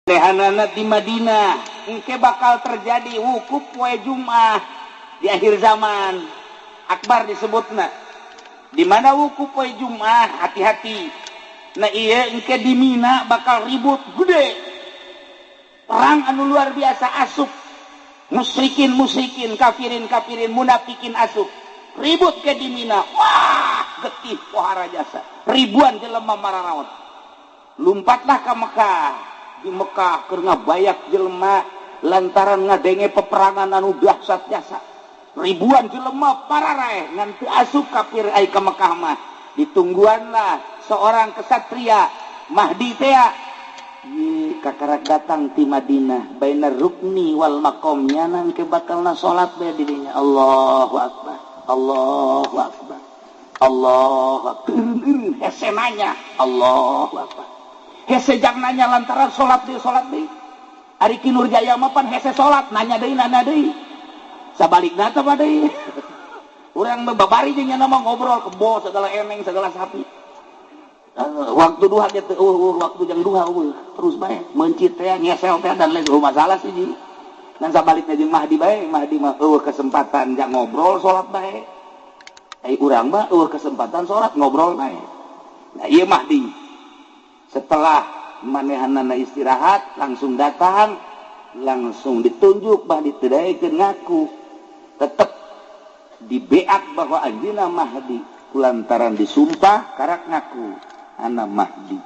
Manehna di Madinah. Engke bakal terjadi wukuf poe Jumat di akhir zaman akbar disebutna. Di mana wukuf poe Jumat, hati-hati. Nah, iya, engke di Mina bakal ribut gede, perang anu luar biasa, asup musyrikin musyrikin, kafirin kafirin, munafikin, asup ribut ke di Mina. Wah, getih pohara jasa, ribuan jelema mararaot. Lumpatlah ke Mekah. Di Mekah keur ngabayak jelema lantaran ngadenge peperangan anu dahsyat jasa, ribuan jelema pararaeh, ngan teu asup kafir ai ka Mekah mah. Ditungguanlah seorang kesatria Mahdi tea. Ye, kakarak datang ti Madinah, bainar rukni wal maqam, nyana ke bakalna salat bae di dinya. Allahu akbar, Allahu akbar, Allahu akbar. Hese nanya, Allahu akbar. Hese jang nanya lantaran salat deui, salat deui. Ari Ki Nurjaya mah pan hese salat, nanya deui, nanya deui. Sabalikna teh mah deui. Urang mah babari jeung nyana mah ngobrol kebo segala, eneng segala, sapi. Waktu duha gitu, waktu jang duha terus bae mencit teh, ngesel teh, dan lain masalah sih ji. Dan sabalikna jeung Mahdi bae, Mahdi mah euweuh kesempatan jang ngobrol, salat bae. Ai urang mah euweuh kesempatan salat, ngobrol bae. Nah, ieu Mahdi setelah manehanana istirahat langsung datang, langsung ditunjuk Mahdi, teu daekeun ngaku, tetep dibeak bahwa anjeunna Mahdi. Kulantaran disumpah karak ngaku anak Mahdi,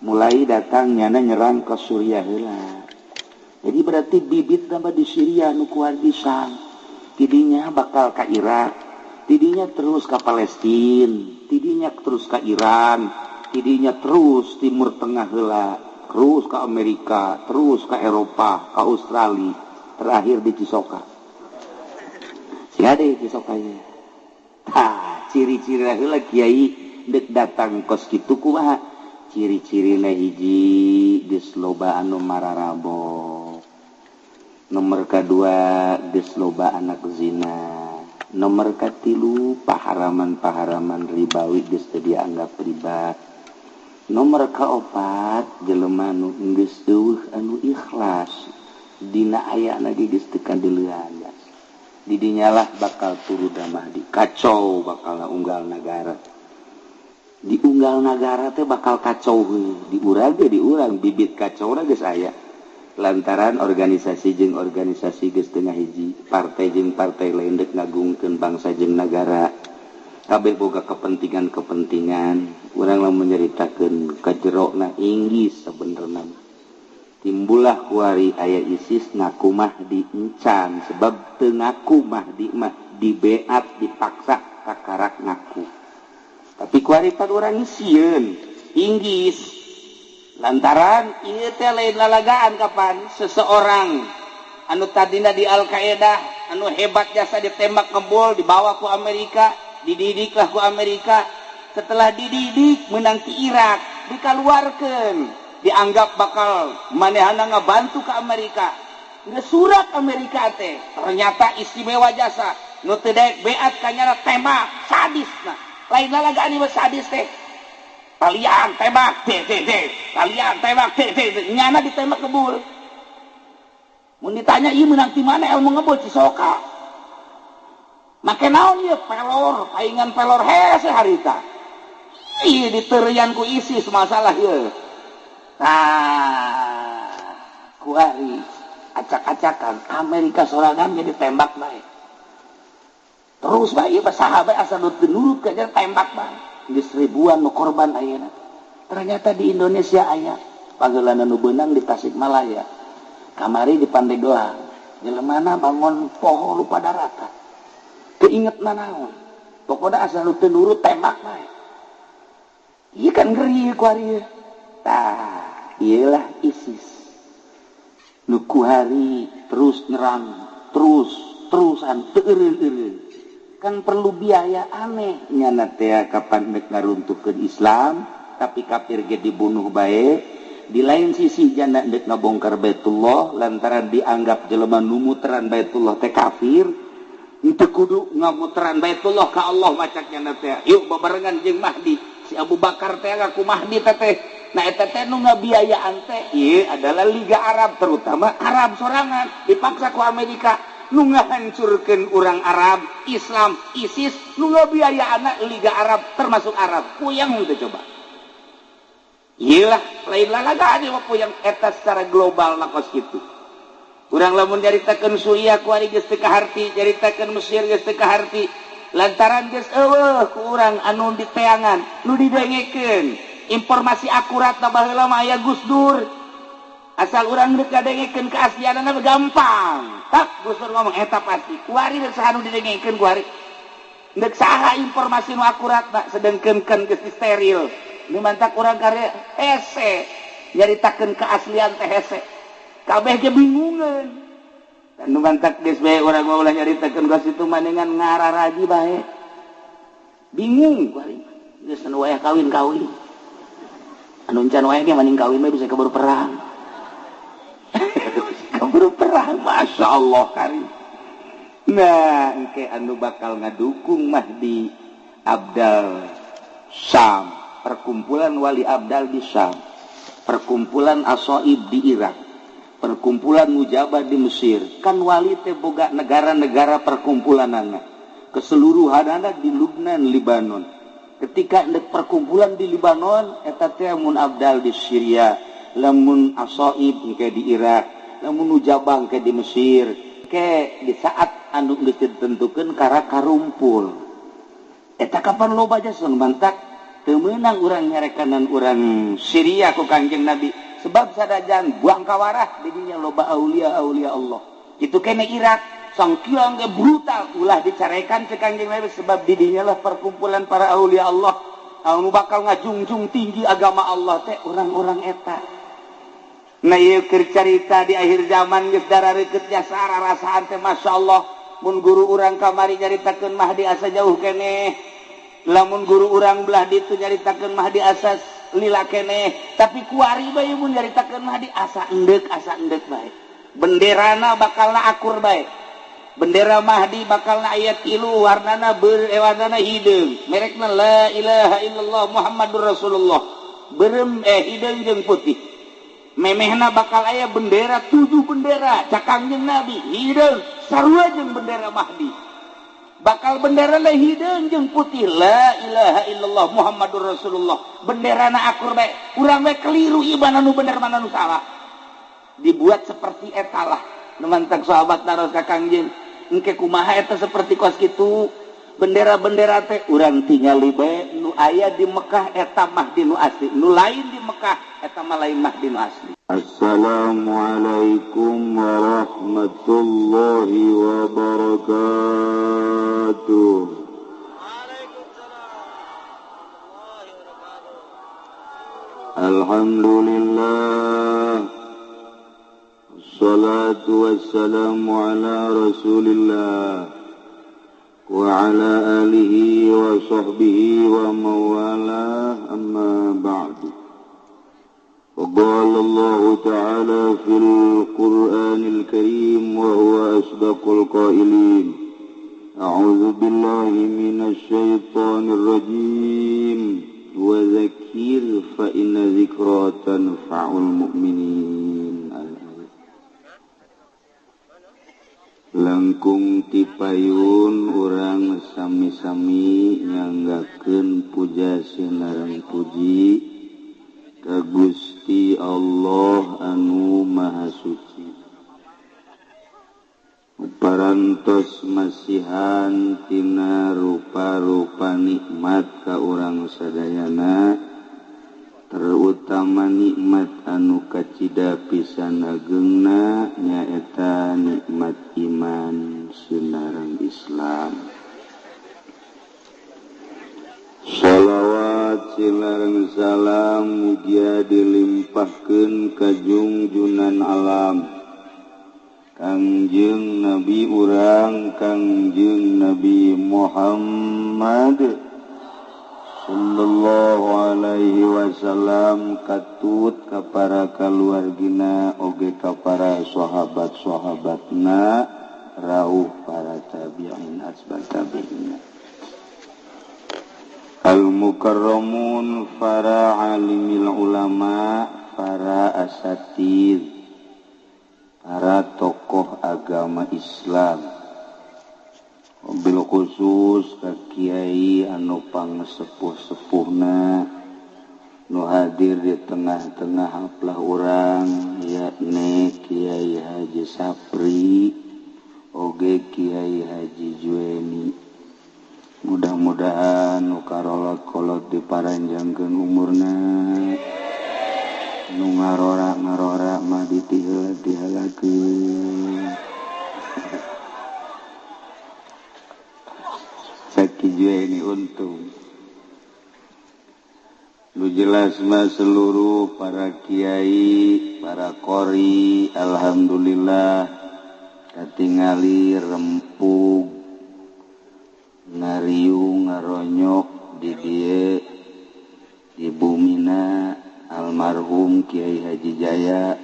mulai datang nyana nyerang ke Suriah heula. Jadi berarti bibit tambah di Syria nu kuat bisa, tidinya bakal ke Irak, tidinya terus ke Palestina, tidinya terus ke Iran, tidinya terus Timur Tengah heula, terus ke Amerika, terus ke Eropa, ke Australia, terakhir di Cisoka. Si ada Cisoka ya. Tah, ciri-ciri heula kiai dek datang kos kitu kumaha? Ciri-cirina hiji, geus loba anu mararabo. Nomor kedua, geus loba anak zina. Nomor katilu, paharaman-paharaman ribawi geus teu dianggap riba. Nomor kaopat, jelema nu geus euweuh anu ikhlas dina ayana ge geus teu kadeulean. Didinyalah bakal turun Mahdi, kacau bakal unggal nagara. Di unggal nagara teh bakal kacau heuh. Di urang ge, di urang bibit kacau geus aya lantaran organisasi jeung organisasi geus teu ngahiji, partai jeung partai lain dek ngagungkeun bangsa jeung nagara, kabeh boga kepentingan-kepentingan. Urang lamun nyaritakeun kajerona Inggris, sabenerna timbullah kuari aya ISIS ngaku Mahdi encan, sebab teu ngaku Mahdi mah dibeat, dipaksa kakarak ngaku. Tapi kuari pan urang sieun Inggris lantaran ieu teh lain lalagaan. Kapan seseorang anu tadina di Al Qaeda, anu hebat jasa, ditembak ngebul, dibawa ku Amerika, dididiklah ku Amerika. Setelah dididik menang di Irak, dikeluarkan, dianggap bakal manehana ngabantu ke Amerika. Nggak surat Amerika teh ternyata istimewa jasa, nu teu daek beat kanyana tembak sadis. Nah, lain lalagaan ieu, sadis teh. Talian tembak t t t, talian tembak t t t, nyana ditembak ngebul. Mun ditanya, ieu menang di mana ilmu ngebul? Cisoka. Make naon ieu? Pelor, paingan pelor hese harita. Ih, diterian ku ISIS masalah ieu. Nah, kuari acak-acakan Amerika sorangan jadi tembak bae. Terus bae ieu sahabat asal nu teu nurut ka tembak bae. Geus ribuan nu korban ayeuna. Ternyata di Indonesia aya panggeulana nu beunang di Tasikmalaya. Kamari di Pandeglang. Jelemana bangun poho lupa daratan. Teu inget nanaon. Pokoknya asal nu teu nurut tembak bae. Ieu kan ngeri kuari. Tah, iyalah ISIS. Nu kuari terus nyerang, terus terusan teu eureun-eureun. Kan perlu biaya aneh nyana teh kapan dek ngaruntuhkeun Islam, tapi kafir ge dibunuh bae. Di lain sisi janda dek ngabongkar Baitullah lantaran dianggap jelema nu muteran Baitullah teh kafir. Teu kudu ngamuteran Baitullah ka Allah macak nyana teh. Yuk babarengan jeung Mahdi. Si Abu Bakar teh ngaku Mahdi teh teh. Nah eta teh nu ngabiayaan teh ieu adalah Liga Arab, terutama Arab sorangan dipaksa ku Amerika nu ngahancurkeun urang Arab, Islam, ISIS nu ngabiayaanna Liga Arab termasuk Arab. Puyeng teh coba. Ieu lah lain lalagaan ieu puyeng eta secara global na kos kitu. Urang lamun nyaritakeun Suriah kuari geus teu kaharti, nyaritakeun Mesir geus teu kaharti. Lantaran geus eueuh ku urang anu diteangan, nu didengekeun. Informasi akurat na baheula mah aya Gus Dur. Asal urang deuk ngadengekeun keaslianana gampang. Tak Gus Dur ngomong eta pasti. Kuari deuk saha nu didengekeun kuari. Deuk saha informasi nu akurat na sedengkeun kan geus steril. Nu mantak urang kare hese nyaritakeun keaslian teh hese. Kabeh ge bingungeun. Dan nu mantak geus bae urang mah ulah nyaritakeun geus itu maningan ngararaji bae. Bingung kuari. Geus anu wayah kawin-kawin. Anu encan wae ge maning kawin mah bisa keburu perang. Keburu perang, Masya Allah karim. Nah, engke anu bakal ngadukung Mahdi Abdal Syam, perkumpulan Wali Abdal di Syam, perkumpulan Asoib di Irak, perkumpulan Mujabah di Mesir. Kan wali teh boga negara-negara perkumpulanana. Keseluruhanana di Lubnan, Libanon. Ketika ndek perkumpulan di Libanon eta teh mun Abdal di Syria, lamun Asoib engke di Irak, lamun Nujabah engke di Mesir. Ke di saat anu geus ditentukeun kara karumpul. Eta kapan loba jason mantak teu meunang urang nyarekanan urang Syria ku Kangjeng Nabi sebab sadajan buang kawarah di dinya loba aulia-aulia Allah. Kitu kene Irak sangkiang ge brutal ulah dicarekan cek Kangjeng Nabi sebab di dinya lah perkumpulan para aulia Allah anu bakal ngajungjung tinggi agama Allah teh orang-orang eta. Nah ieu keur carita di akhir zaman geus darareukeut jasa rarasaan teh masyaallah. Mun guru urang kamari nyaritakeun Mahdi asa jauh keneh, lamun guru urang belah ditu nyaritakeun Mahdi asa lila keneh, tapi kuari bae mun nyaritakeun Mahdi asa endek bae. Benderana bakalna akur bae. Bendera Mahdi bakalna aya tilu warnana warnana hideung, merekna la ilaha illallah Muhammadur Rasulullah. Beureum hideung jeung putih. Memehna bakal aya bendera 7 bendera cak Kangjeng Nabi hideung sarua jeung bendera Mahdi. Bakal bendera la hideung jeung putih la ilaha illallah Muhammadur Rasulullah. Benderana akur bae. Urang bae keliru ieu mana nu bener mana nu salah. Dibuat seperti eta lah. Nu mantak sahabat naros ka Kangjeng. Engke kumaha eta seperti kos kitu bendera-bendera teh urang tingali bae nu aya di Mekah eta Mahdi nu asli, nu lain di Mekah eta mah lain Mahdi nu asli. Assalamualaikum warahmatullahi wabarakatuh. Waalaikumsalam warahmatullahi wabarakatuh. Alhamdulillah. Wassalatu wassalamu ala Rasulillah wa ala alihi wa sahbihi wa mawalah, amma ba'du. Wa qala Allah ta'ala fil Qur'anil Karim wa huwa asdaqul qailin. A'udzu billahi minasy syaithanir rajim. Wa dzakir fa inna dzikra tanfa'ul mu'minin. Langkung tipayun urang sami-sami nyanggakeun puja sinareng puji ka Gusti Allah anu Maha Suci. Parantos masihan tina rupa-rupa nikmat ka urang sadayana, terutama nikmat anu kacida pisan agengna nyaeta nikmat iman sinareng Islam. Shalawat sinareng salam mugia dilimpahkeun ka jungjunan alam Kangjeng Nabi urang Kangjeng Nabi Muhammad sallallahu alaihi wasallam, katut ka para kaluargina oge ka para sahabat-sahabatna rauh para tabi'in asbat tabi'in. Al-mukarramun para alimil ulama, para asatid, para tokoh agama Islam, bil khusus ka kiai anu pangesepuh-sepuhna nu hadir di tengah-tengah haplah urang, yakni Kiai Haji Sapri oge Kiai Haji Jueni. Mudah-mudahan nu karolot-kolot diparanjangkeun umurna, nu ngarora-ngarora mah ditiheula-tihelakeun. Saki Jueni untung. Nu jelas mah seluruh para kiai, para qori, alhamdulillah katingali rempug ngariung ngaronyok di dieu di bumina almarhum Kiai Haji Jaya.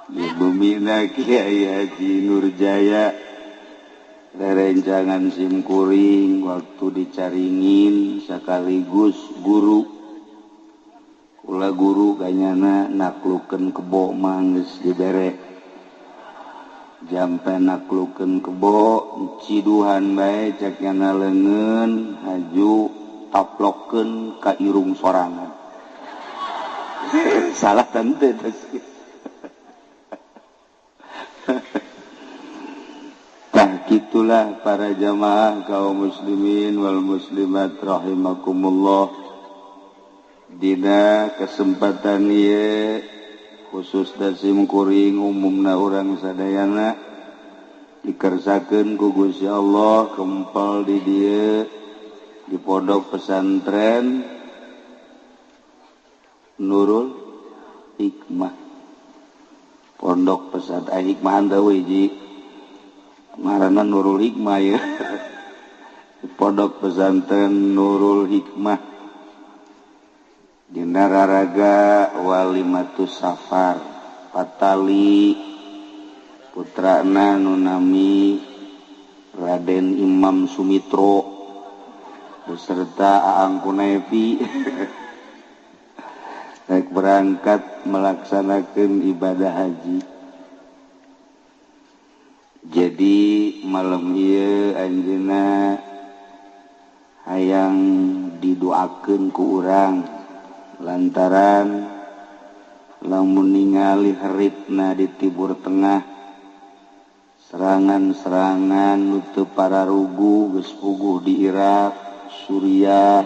Di bumina Kiai Haji Nurjaya, rerencangan simkuring waktu dicaringin sekaligus guru. Kula guru kanyana naklukeun kebo mah geus dibere. Jampe naklukeun kebo ciduhan bae cek nyana leungeun haju taplokkeun ka irung sorangan. Salah tante Tah kitulah para jamaah kaum muslimin wal muslimat rahimakumullah. Dina kesempatan ieu khusus dasim kuring umumna urang sadayana dikersakeun ku Gusti Allah kempal di dieu di pondok pesantren Nurul Hikmah. Pondok pesantren Hikmah teu hiji ngaranna Nurul Hikmah ya. Pondok pesantren Nurul Hikmah dina raraga Walimatus Safar patali putrana nu nami Raden Imam Sumitro beserta Aang Kunevi rek berangkat melaksanakan ibadah haji. Jadi malam ieu anjeunna hayang didoakeun ku urang lantaran lamun ningali heritna di Timur Tengah, serangan-serangan nu teu pararugu geus puguh di Irak, Suriah,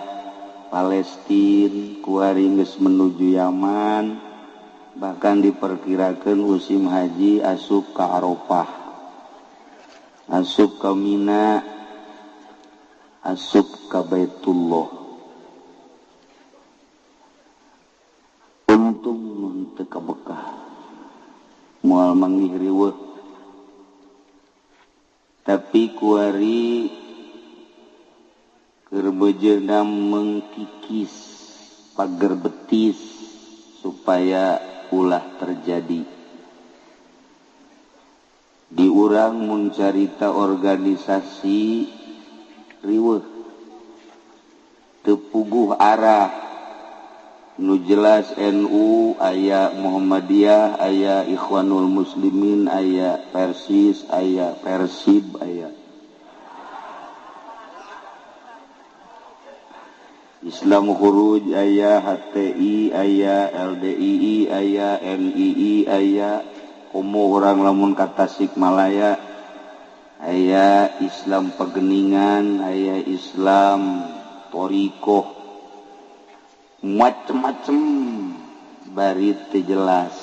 Palestina, kuari geus menuju Yaman, bahkan diperkirakan musim haji asup ka Arafah, asup ka Mina, asup ka Baitullah. Untung mun teu ka Mekah moal manggih riweuh, tapi kuari keur bejeuna mengkikis pager betis supaya ulah terjadi. Di urang mun carita organisasi riweuh teu puguh arah. Nu jelas NU aya Muhammadiyah, aya Ikhwanul Muslimin, aya Persis, aya Persib, aya Islam Khuruj, aya HTI, aya LDII, aya NII, aya komo urang lamun ka Tasikmalaya, aya Islam Pegeningan, aya Islam Torikoh, macem-macem bari teu jelas.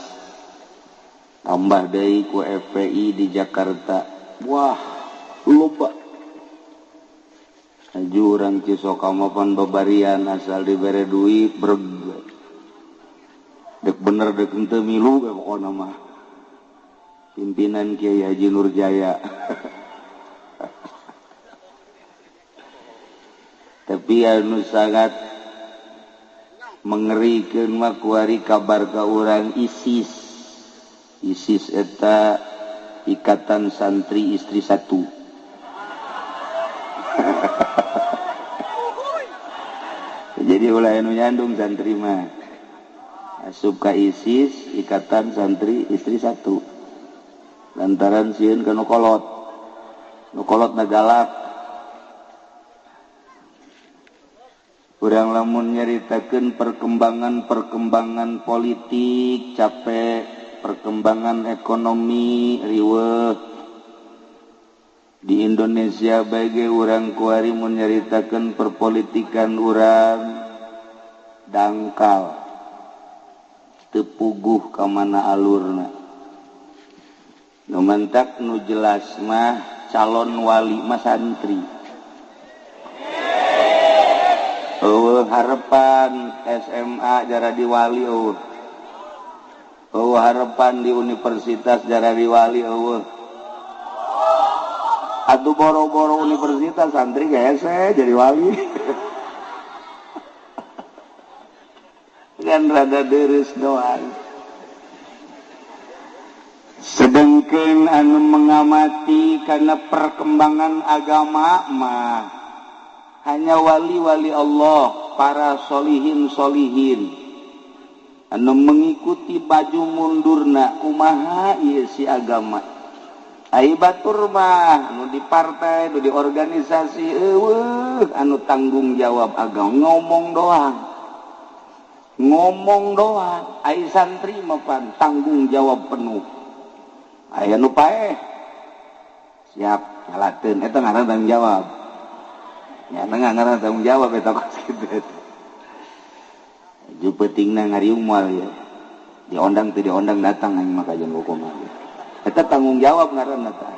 Tambah deui ku FPI di Jakarta, wah loba. Aju urang Cisokamapan babarian asal dibere duit breg. Dek bener dek henteu milu ge pokona mah. Pimpinan Kiai Haji Nurjaya. Tapi anu sangat mengerikeun mah kuari kabar ka urang ISIS. ISIS eta Ikatan Santri Istri Satu. Jadi ulah anu nyandung santri mah asup ka ISIS Ikatan Santri Istri Satu lantaran sieun ka nu kolot, nu kolot na galak. Urang lamun nyaritakeun perkembangan-perkembangan politik capek, perkembangan ekonomi riweuh di Indonesia bae urang kuari mun nyaritakeun perpolitikan urang dangkal, teu puguh ka mana alurna. Nu mantak nu jelas mah calon wali mah santri. Eueuh harapan SMA jaradi wali eueuh. Eueuh harapan di universitas jaradi wali eueuh. Atuh boro-boro universitas santri hese jadi wali. Kan rada deres doang. Sedengkeun anu mengamati karena perkembangan agama mah hanya wali-wali Allah, para solihin-solihin anu mengikuti baju mundurna kumaha ieu si agama. Ai batur mah anu di partai, anu di organisasi eueuh anu tanggung jawab agama ngomong doang. Ngomong doang, ai santri mah pan tanggung jawab penuh. Aya nu paeh siap nyalateun eta ngaran tanggung jawab. Ya ngaran tanggung jawab eta kos kitu. Ju peutingna ngariung moal ya. Diondang teu diondang datang aing mah kajian kumaha. Eta tanggung jawab ngaranna tah.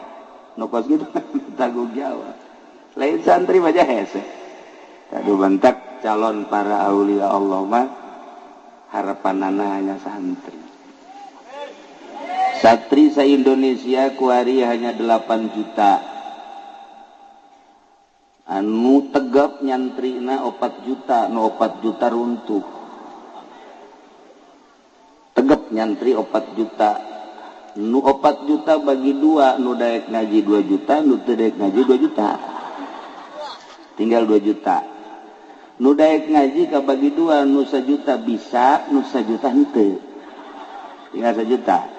Nu kos kitu tanggung jawab. Lain santri mah hese. Kadu bantak calon para aulia Allah mah harapanana hanya santri. Santri sa-Indonesia kuari hanya 8 juta. Anu tegap nyantrina 4 juta, nu 4 juta runtuh. Tegap nyantri 4 juta. Nu 4 juta bagi 2, nu daek ngaji 2 juta, nu teu daek ngaji 2 juta. Tinggal 2 juta. Nu daek ngaji kabagi 2, nu 1 juta bisa, nu 1 juta henteu. Tinggal 1 juta.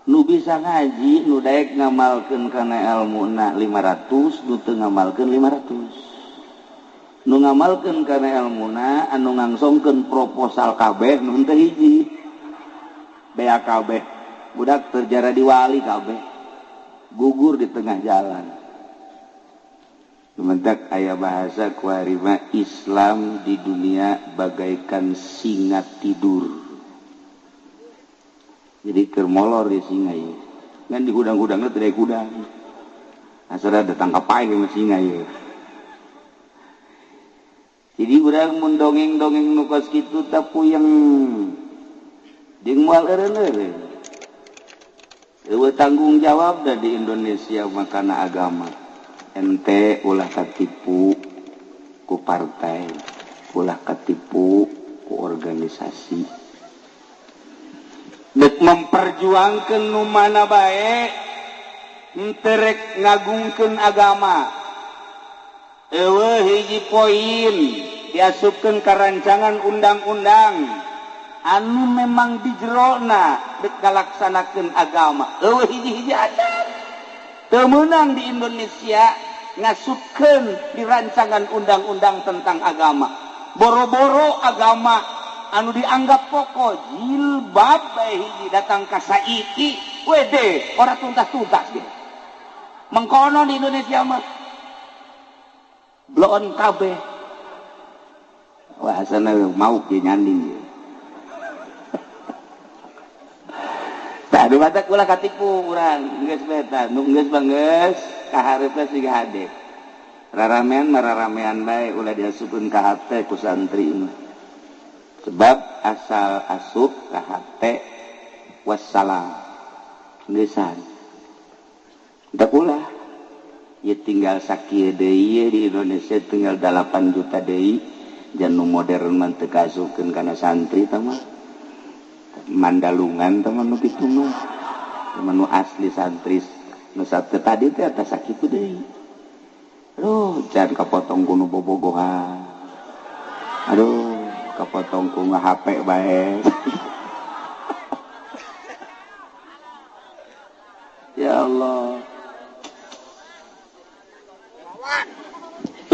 Nu bisa ngaji, nu daek ngamalkeun kana elmuna 500, nu teu ngamalkeun 500. Nu ngamalkeun kana elmuna anu ngangsongkeun proposal kabeh nu henteu hiji. Bea kabeh. Budak terjara di wali kabeh. Gugur di tengah jalan. Mentak aya bahasa kuarima Islam di dunia bagaikan singa tidur. Jadi keur molor di singa ieu. Ngan di hudang-hudangna teu daek hudang. Asal datang ka paeh mah singa ieu. Jadi urang mun dongeng-dongeng nu kos kitu tah puyeng. Jeung moal eureun-eureun. Eueuh tanggung jawab da di Indonesia mah kana agama. Ente ulah katipu ku partai, ulah katipu ku organisasi. Dek memperjuangkeun nu mana bae, henteu rek ngagungkeun agama. Eueuh hiji poin diasupkeun ka rancangan undang-undang anu memang dijerona dek ngalaksanakeun agama. Eueuh hiji-hiji acan. Teu meunang di Indonesia ngasupkeun di rancangan undang-undang tentang agama. Boro-boro agama anu dianggap pokok jilbab bae hiji datang ka saiki wede ora tuntas-tuntas gitu. Mengkono di Indonesia mah bloon kabeh. Wah asana mau ge nyanding ieu. Tah nu batak ulah katipu urang geus bae tah nu geus mah geus kaharepna siga hade. Raramean mah raramean bae ulah diasupkeun ka hate ku santri mah. Sebab asal asup ka hate wassalam geusan. Teu ulah ieu tinggal sakieu deui di Indonesia tinggal 8 juta deui jan nu modern mah teu kaasupkeun kana santri tah mah. Mandalungan teman nu kitu mah. Teman nu asli santri nu tadi teh atas sakitu deui. Aduh, jangan kepotong ku nu bobogohan. Aduh, kepotong ku HP bae. Ya Allah.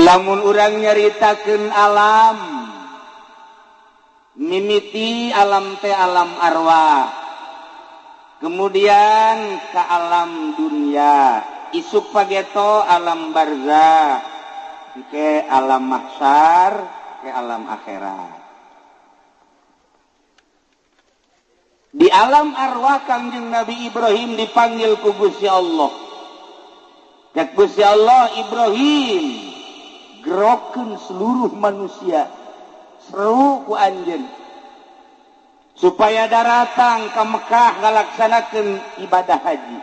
Lamun urang nyaritakeun alam, mimiti alam teh alam arwah, kemudian ke alam dunia, isuk pageto alam barzah, ke alam mahsyar, ke alam akhirat. Di alam arwah Kangjeng Nabi Ibrahim dipanggil ku Gusti Allah. Cek Gusti Allah, Ibrahim gerokeun seluruh manusia, seru ku anjeun supaya daratang ka Mekah ngalaksanakeun ibadah haji.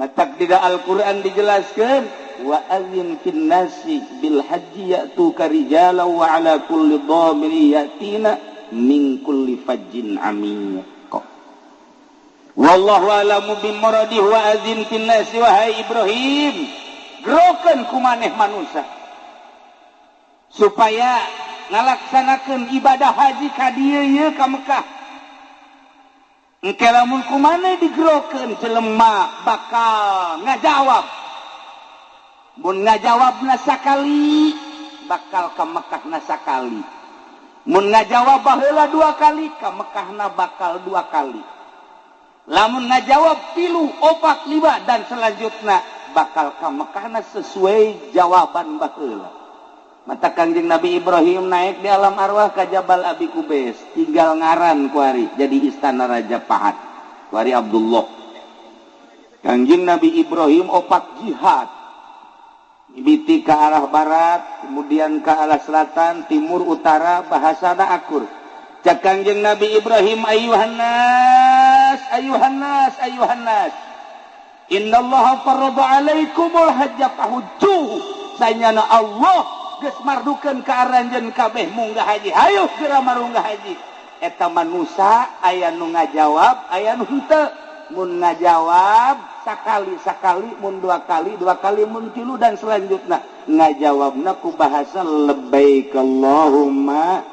Matak di Al-Qur'an dijelaskeun wa azin fin nasi bil haji ya'tuka rijalan wa ala kulli dhamiri ya'tina min kulli fajjin amiq. Wallahu a'lamu bimuradihi wa azin fin nasi wahai Ibrahim, gerokeun ku maneh manusia supaya ngalaksanakeun ibadah haji ka dieu ieu ka Mekah. Engke lamun ku maneh digerokeun jelema bakal ngajawab. Mun ngajawabna sakali bakal ka Mekahna sakali. Mun ngajawab baheula dua kali ka Mekahna bakal dua kali. Lamun ngajawab 3, 4, 5 dan selanjutnya bakal ka Mekahna sesuai jawaban baheula. Mata Kangjeng Nabi Ibrahim naik di alam arwah ke Jabal Abi Kubais, tinggal ngaran kuari jadi istana Raja Pahat, kuari Abdullah. Kangjeng Nabi Ibrahim opat jihad, mimiti ke arah barat, kemudian ke arah selatan, timur, utara, bahasana akur. Cak Kangjeng Nabi Ibrahim, ayuhan nas, ayuhan nas, ayuhan nas, innallaha farada alaikumul hajja fahujjuhu. Sanyana Allah geus mardukeun ka aranjeun kabeh munggah haji, hayu geura marunggah haji. Eta manusa aya nu ngajawab, aya nu henteu. Mun ngajawab sakali-sakali, mun dua kali, dua kali, mun tilu dan selanjutnya ngajawabna ku bahasa labbaik Allahumma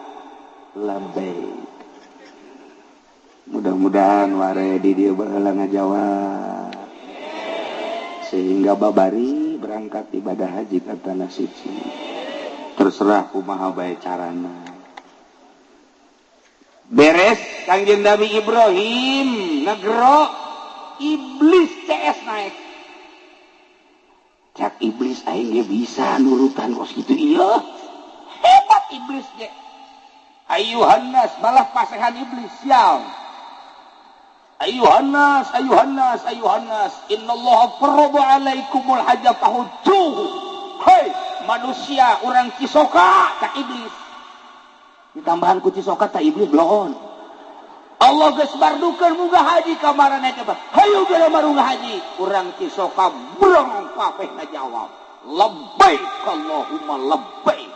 labbaik. Mudah-mudahan ware di dieu baheula ngajawab sehingga babari berangkat ibadah haji ka tanah suci. Terserah kumaha bae carana. Beres Kangjeng Nabi Ibrahim ngegero, iblis CS naik. Cak iblis aing ge bisa nurutan kos kitu ieu. Hebat iblis ge. Ayuhan nas, malah pasehan iblis sial. Ayuhan nas, ayuhan nas, ayuhan nas, innallaha farada alaikumul hajja fahujjuhu. Hei manusia orang Cisoka, tak iblis. Ditambahan ku Cisoka tak iblis bloon. Allah geus mardukeun munggah haji ka maraneh teh. Hayu geura marunggah haji. Urang Cisoka brong kabeh ngajawab. Labbaik Allahumma labbaik.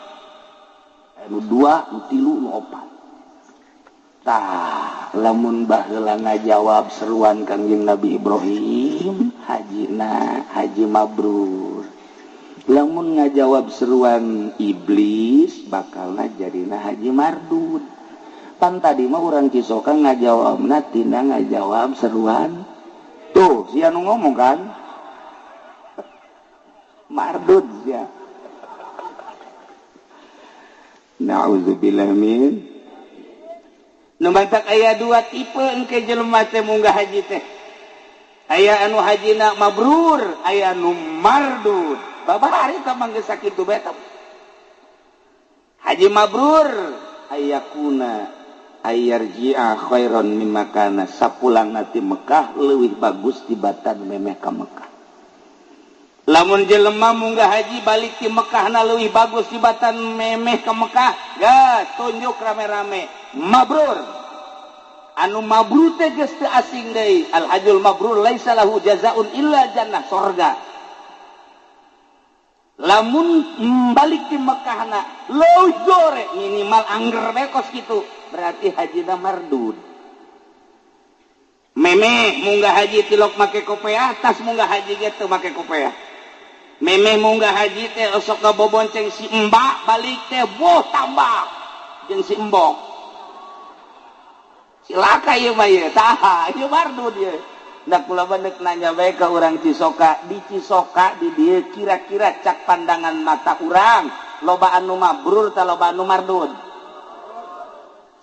Anu 2, nu 3, nu 4. Tah, lamun baheula ngajawab seruan Kangjeng Nabi Ibrahim, hajina haji mabrur. Lamun ngajawab seruan iblis bakalna jadina haji mardud. Pan tadi mah urang Cisoka ngajawabna tina ngajawab seruan. Tuh, sia nu ngomong kan? Mardud sia. Na'udzubillah min. Nu mantak aya dua tipe engke jelema teh munggah haji teh. Aya anu hajina mabrur, aya anu mardud. Babari tah mangga sakitu bae tah. Haji mabrur ayakuna ayarji'a khairan mimma kana, sapulangna ti Mekah leuwih bagus tibatan memeh ka Mekah. Lamun jelema munggah haji balik ti Mekahna leuwih bagus tibatan memeh ka Mekah, geus tunjuk rame-rame mabrur. Anu mabrur teh geus teu asing deui. Al hajjul mabrur laisa lahu jazaa'un illa jannah, sorga. Lamun balik di Mekahna leuwih gore minimal angger bae kos kitu, berarti hajina mardud. Memeh munggah haji tilok make kopeah, tas munggah haji ge teu make kopeah. Memeh munggah haji teh osok ngabobonceng si embak, balik teh boh tambah jeung si embok. Cilaka ieu mah ieu, tah ieu mardud ieu. Nah kula mah deuk nanya bae ka urang Cisoka, di Cisoka di dieu kira-kira cak pandangan mata urang loba anu mabrur ta loba anu mardud?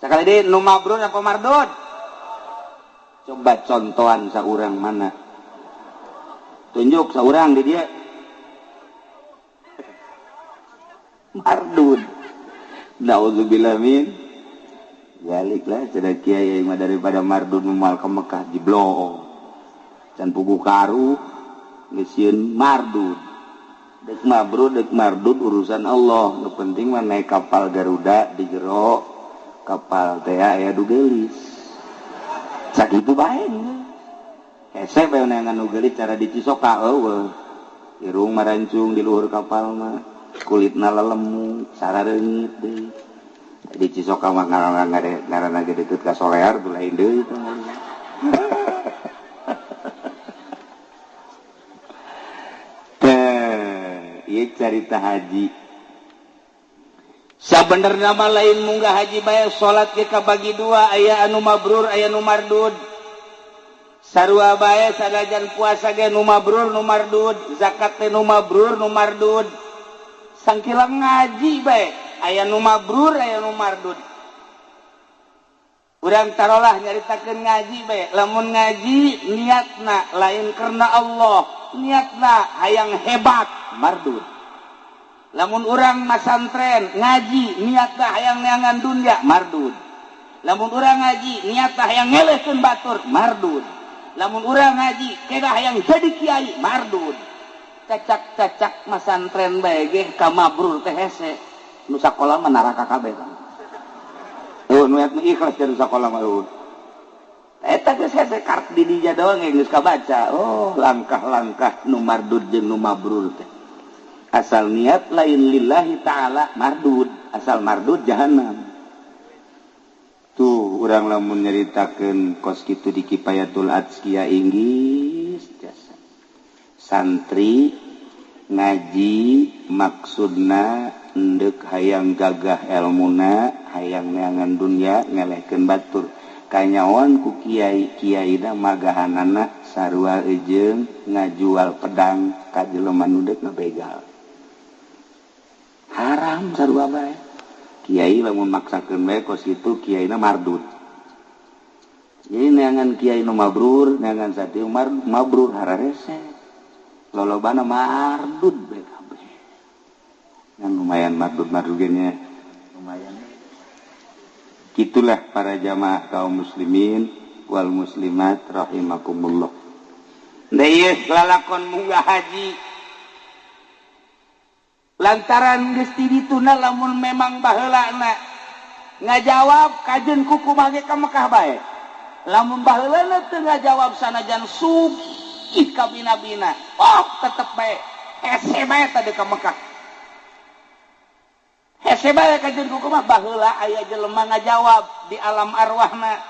Sakali deui nu mabrur apa mardud? Coba contohan saurang mana? Tunjuk saurang di dia. Mardud. Nauzubillah min dzalik lah cenah kiai mah daripada mardud moal ka Mekah jiblong. Can pugu karu geus sieun mardud. Dek mabrur dek mardud urusan Allah. Nu penting mah naik kapal Garuda di jero kapal teh aya du geulis. Sakitu bae. Hese bae neangan nu geulis cara di Cisoka eueuh. Irung marancung di luhur kapal mah, kulitna lelemu, sarareungit deui. Di Cisoka mah ngaranna ge deukeut ka Solear tuh lain deui teh. Carita haji sabenerna mah lain munggah haji bae salat ge kabagi dua, aya anu mabrur aya nu mardud. Sarua bae sanajan puasa ge nu mabrur nu mardud, zakat teh nu mabrur nu mardud. Sangkilang ngaji bae aya nu mabrur aya nu mardud. Urang tarolah nyaritakeun ngaji bae, lamun ngaji niatna lain karena Allah, niatna hayang hebat mardud. Lamun urang masantren ngaji niatna hayang neangan dunya mardud. Lamun urang ngaji niatna hayang ngelehkeun batur mardud. Lamun urang ngaji kedah hayang jadi kiai mardud. Cacak-cacak masantren bae ge ka mabrur teh hese. Nu sakola mah neraka kabeh. Eueuh nu ikhlas jadi sakola mah eueuh. Eta geus hese kart di dinya doang geus kabaca. Oh, langkah-langkah nu mardud jeung nu mabrur teh. Asal niat lain lillahi ta'ala mardud, asal mardud jahanam. Tuh urang lamun nyaritakeun kos kitu di Kifayatul Adzkiya Inggris jasa. Santri ngaji maksudna endek hayang gagah elmuna, hayang neangan dunya ngelehkeun batur. Kanyawan ku kiai kiaina magahanana sarua eujeung ngajual pedang ka jelema nu deuk ngabegal. Haram sarua bae. Kiai lamun maksakeun bae kos kitu kiaina mardud. Jadi neangan kiai nu mabrur, neangan sati mabrur hararese. Lolobana mardud bae kabeh. Ngan lumayan mardud-mardud ge nya. Lumayan. Itulah para jamaah kaum muslimin wal muslimat rahimakumullah. Deui lalakon munggah haji. Lantaran geus ti dituna lamun memang baheulana ngajawab kajeun kukumaha ge ka Mekah bae. Lamun baheulana teu ngajawab sanajan sugih ka bina-bina, oh tetep bae hese bae tadi ka Mekah. Hese bae kajeun kukumaha baheula aya jelema ngajawab di alam arwahna,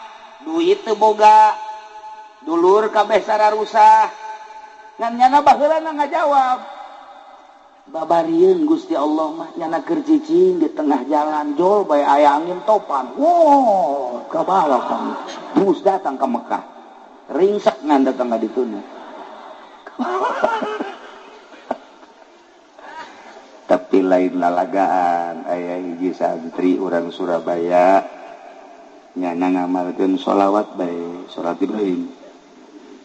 duit teu boga, dulur kabeh sararusah. Ngan nyana baheulana ngajawab. Babarieun Gusti Allah mah nyana keur cicing di tengah jalan jol bae aya angin topan. Wow, kabawa kan. Bus datang ke Mekah. Ringsek ngan datang ka dituna. Tapi lain lalagaan aya hiji santri urang Surabaya nyana ngamalkeun sholawat bae, salat Ibrahim.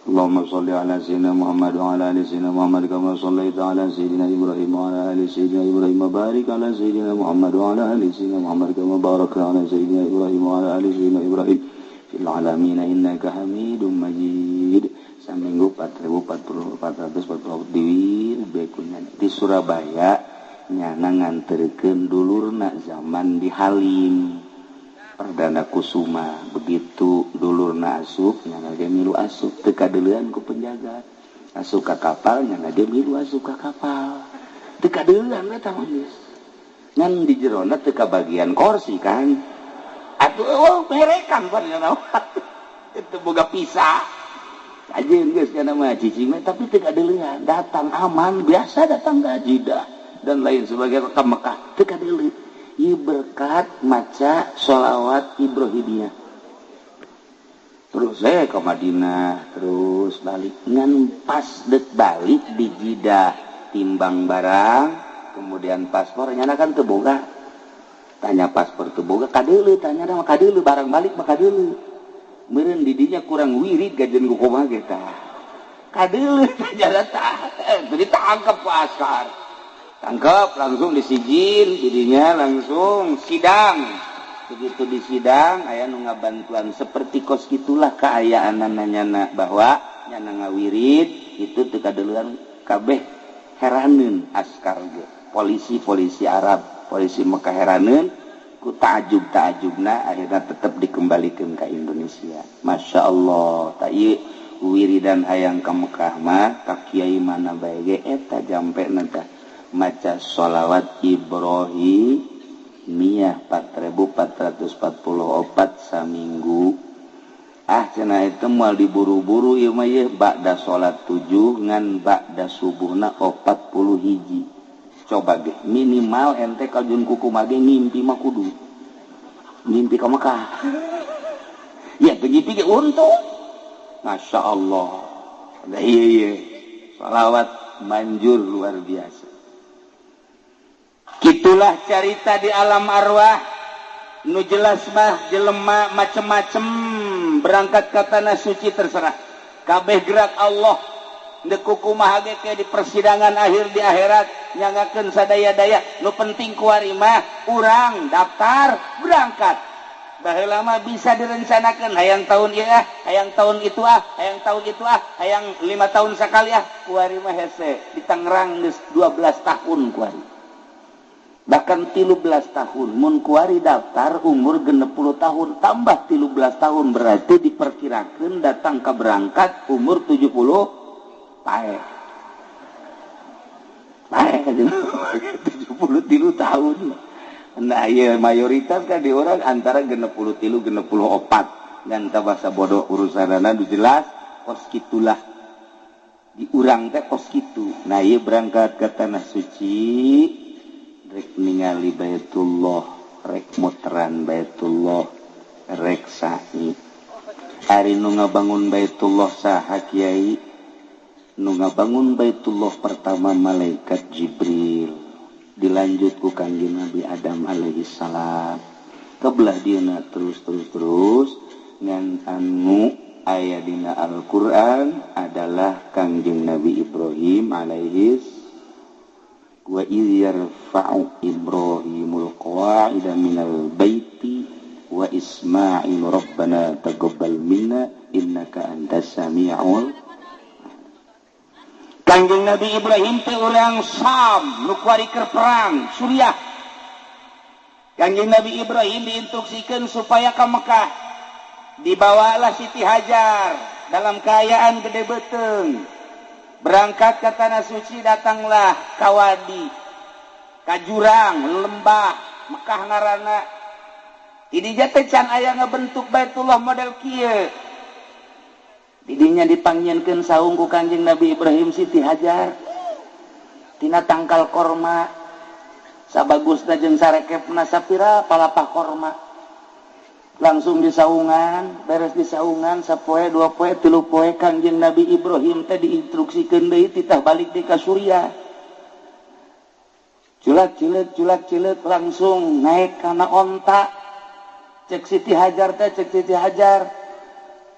Allahumma sholli ala sayyidina Muhammad wa ala ali sayyidina Muhammad kama shallaita ala sayyidina Ibrahim wa ala ali sayyidina Ibrahim wa barik ala sayyidina Muhammad wa ala ali sayyidina Muhammad kama barakta ala sayyidina Ibrahim wa ala ali sayyidina Ibrahim fil alamin innaka Hamidum Majid. Saminggu 4444 diwir bekunya di Surabaya nyana nganterkeun dulurna zaman di Halim Perdana Kusuma. Begitu dulurna asup nyana ge milu asup teu kadeulean ku penjaga, asup ka kapal nyana ge milu asup ka kapal teu kadeulean eta mah geus ngan di jerona teu kabagian kursi kan atuh oh berekan pan nyana. Itu boga visa. Kajeun geus kana mah cicing tapi teu kadeuleuan, datang aman biasa datang ka Jeddah dan lain sebagainya ke Mekah teu kadeuleu. Ieu berkat maca sholawat Ibrahimiyah. Terus saya ke Madinah, terus balik ngan pas dek balik di Jeddah timbang barang, kemudian paspor nyana kan teu boga. Tanya paspor teu boga kadeuleu, tanya mah kadeuleu barang balik mah kadeuleu. Meureun di dinya kurang wirid gajen ku kumaha ge tah. Kadeuleu tanya tah, ditangkep ku askar. Tangkep langsung disijil, didinya langsung sidang. Begitu di sidang aya nu ngabantuan seperti kos gitulah kaayaan nyana bahwa nyana ngawirid itu teu kadeuleuan kabeh heraneun askar ge. Polisi-polisi Arab, polisi Mekah heraneun ku ta'ajub-ta'ajubna akhirnya tetap dikembalikan ke Indonesia. Masya Allah, tak ieu wiridan hayang ka Mekah mah ka kiai mana bae ge eta jampe tah maca sholawat Ibrahimiyah 4444 saminggu. Ah cenah itu moal diburu-buru ieu mah ieu ba'da salat 7 ngan ba'da subuhna 41. Coba ge minimal ente kaljun kuku mage ngimpi mah kudu ngimpi ka Mekah. Ya teu ngimpi ge untung. Masya Allah. Da ieu sholawat manjur luar biasa. Kitulah carita di alam arwah. Nu jelas mah jelema macem-macem berangkat ke tanah suci terserah. Kabeh gerak Allah. Ndek kumaha ge ke di persidangan akhir di akhirat nyangakeun sadaya-daya. Nu penting kuari mah urang daftar berangkat. Baheula mah bisa direncanakeun hayang tahun ieu ah, hayang tahun itu ah, hayang tahun itu ah, hayang 5 tahun sakali ah. Kuari mah hese di Tangerang geus 12 tahun kuari. Bahkan 13 tahun mun kuari daftar umur 60 tahun tambah 13 tahun berarti diperkirakan datang ke berangkat umur 70 paeh. Paeh 73 tahun. Nah iya mayoritas kan di orang antara 63 64 dan bahasa bodoh urusanana nu jelas kos kitulah di urang teh kos kitu. Nah iya berangkat ke tanah suci rek ningali Baitullah, rek muteran Baitullah, rek sa'i. Ari nu ngabangun Baitullah saha kiai? Nu ngabangun Baitullah pertama malaikat Jibril, dilanjut ku Kangjeng Nabi Adam alaihi salam. Kebelah dieuna terus terus terus ngan anu aya dina Al-Qur'an adalah Kangjeng Nabi Ibrahim alaihi wa idh yarfa'u Ibrahimul qawa'ida minal baiti wa Ismail rabbana taqabbal minna innaka antas samiul. Kangjeng Nabi Ibrahim teh urang Sam nu kuari keur perang Suriah. Kangjeng Nabi Ibrahim diinstruksikeun supaya ka Mekah. Dibawalah Siti Hajar dalam keayaan gede beuteung. Berangkat ke tanah suci datanglah ka wadi, ka jurang, lembah Mekah ngaranna. Didinya teh can aya ngabentuk Baitullah model kieu. Didinya dipanggieunkeun saung ku Kangjeng Nabi Ibrahim Siti Hajar. Tina tangkal korma sabagusna jeung sarekepna sapira palapah korma. Langsung disaungan, beres disaungan sapoe dua poe tilu poe Kangjeng Nabi Ibrahim teh diinstruksikeun deui titah balik deui ka Suriah. Culak cileuk culak cileuk langsung naik kana onta. Cek Siti Hajar teh cek Siti Hajar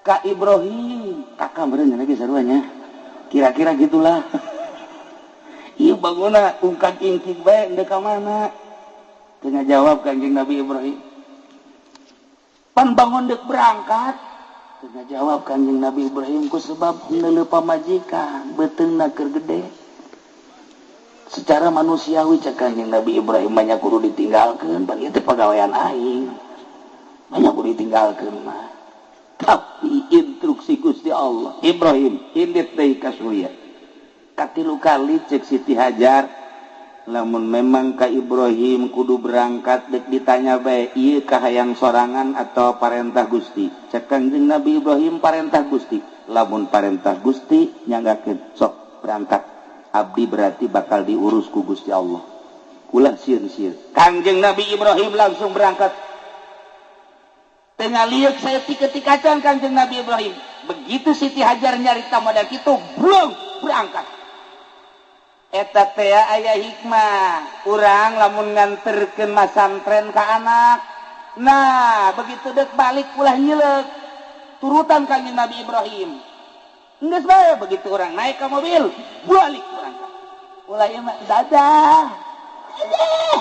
ka Ibrahim, kakak meureun lagi saruanya. Kira-kira gitulah. Ieu bangunna ungkak ingkik bae ndek ka mana? Teu ngajawab Kangjeng Nabi Ibrahim. Pan bangun dek berangkat. Teu ngajawab Kangjeng Nabi Ibrahim ku sebab neuleuh pamajikan beuteungna keur gede. Secara manusiawi cek Kangjeng Nabi Ibrahim banyak kudu ditinggalkeun, pan ieu teh pagawean aing. Banyak kudu ditinggalkeun mah. Tapi instruksi Gusti Allah, Ibrahim indit deui ka Suriah. Katilu kali cek Siti Hajar Lamun memang ka Ibrahim kudu berangkat dek ditanya bae ieu kahayang sorangan atau parentah Gusti. Cek Kangjeng Nabi Ibrahim parentah Gusti. Lamun parentah Gusti nyanggakeun sok berangkat. Abdi berarti bakal diurus ku Gusti Allah. Ulah sieun-sieun. Kangjeng Nabi Ibrahim langsung berangkat. Tengah liuk saya tiketik-kacan Kangjeng Nabi Ibrahim. Begitu Siti Hajar nyarita modal kitu, belum berangkat. Eta teh aya hikmah. Urang lamun nganterkeun masantren ka anak. Nah, begitu dek balik ulah nyileuk. Turutan Kangjeng Nabi Ibrahim. Geus bae begitu urang naik ke mobil, balik berangkat. Ulah ieu mah dadah. Dadah.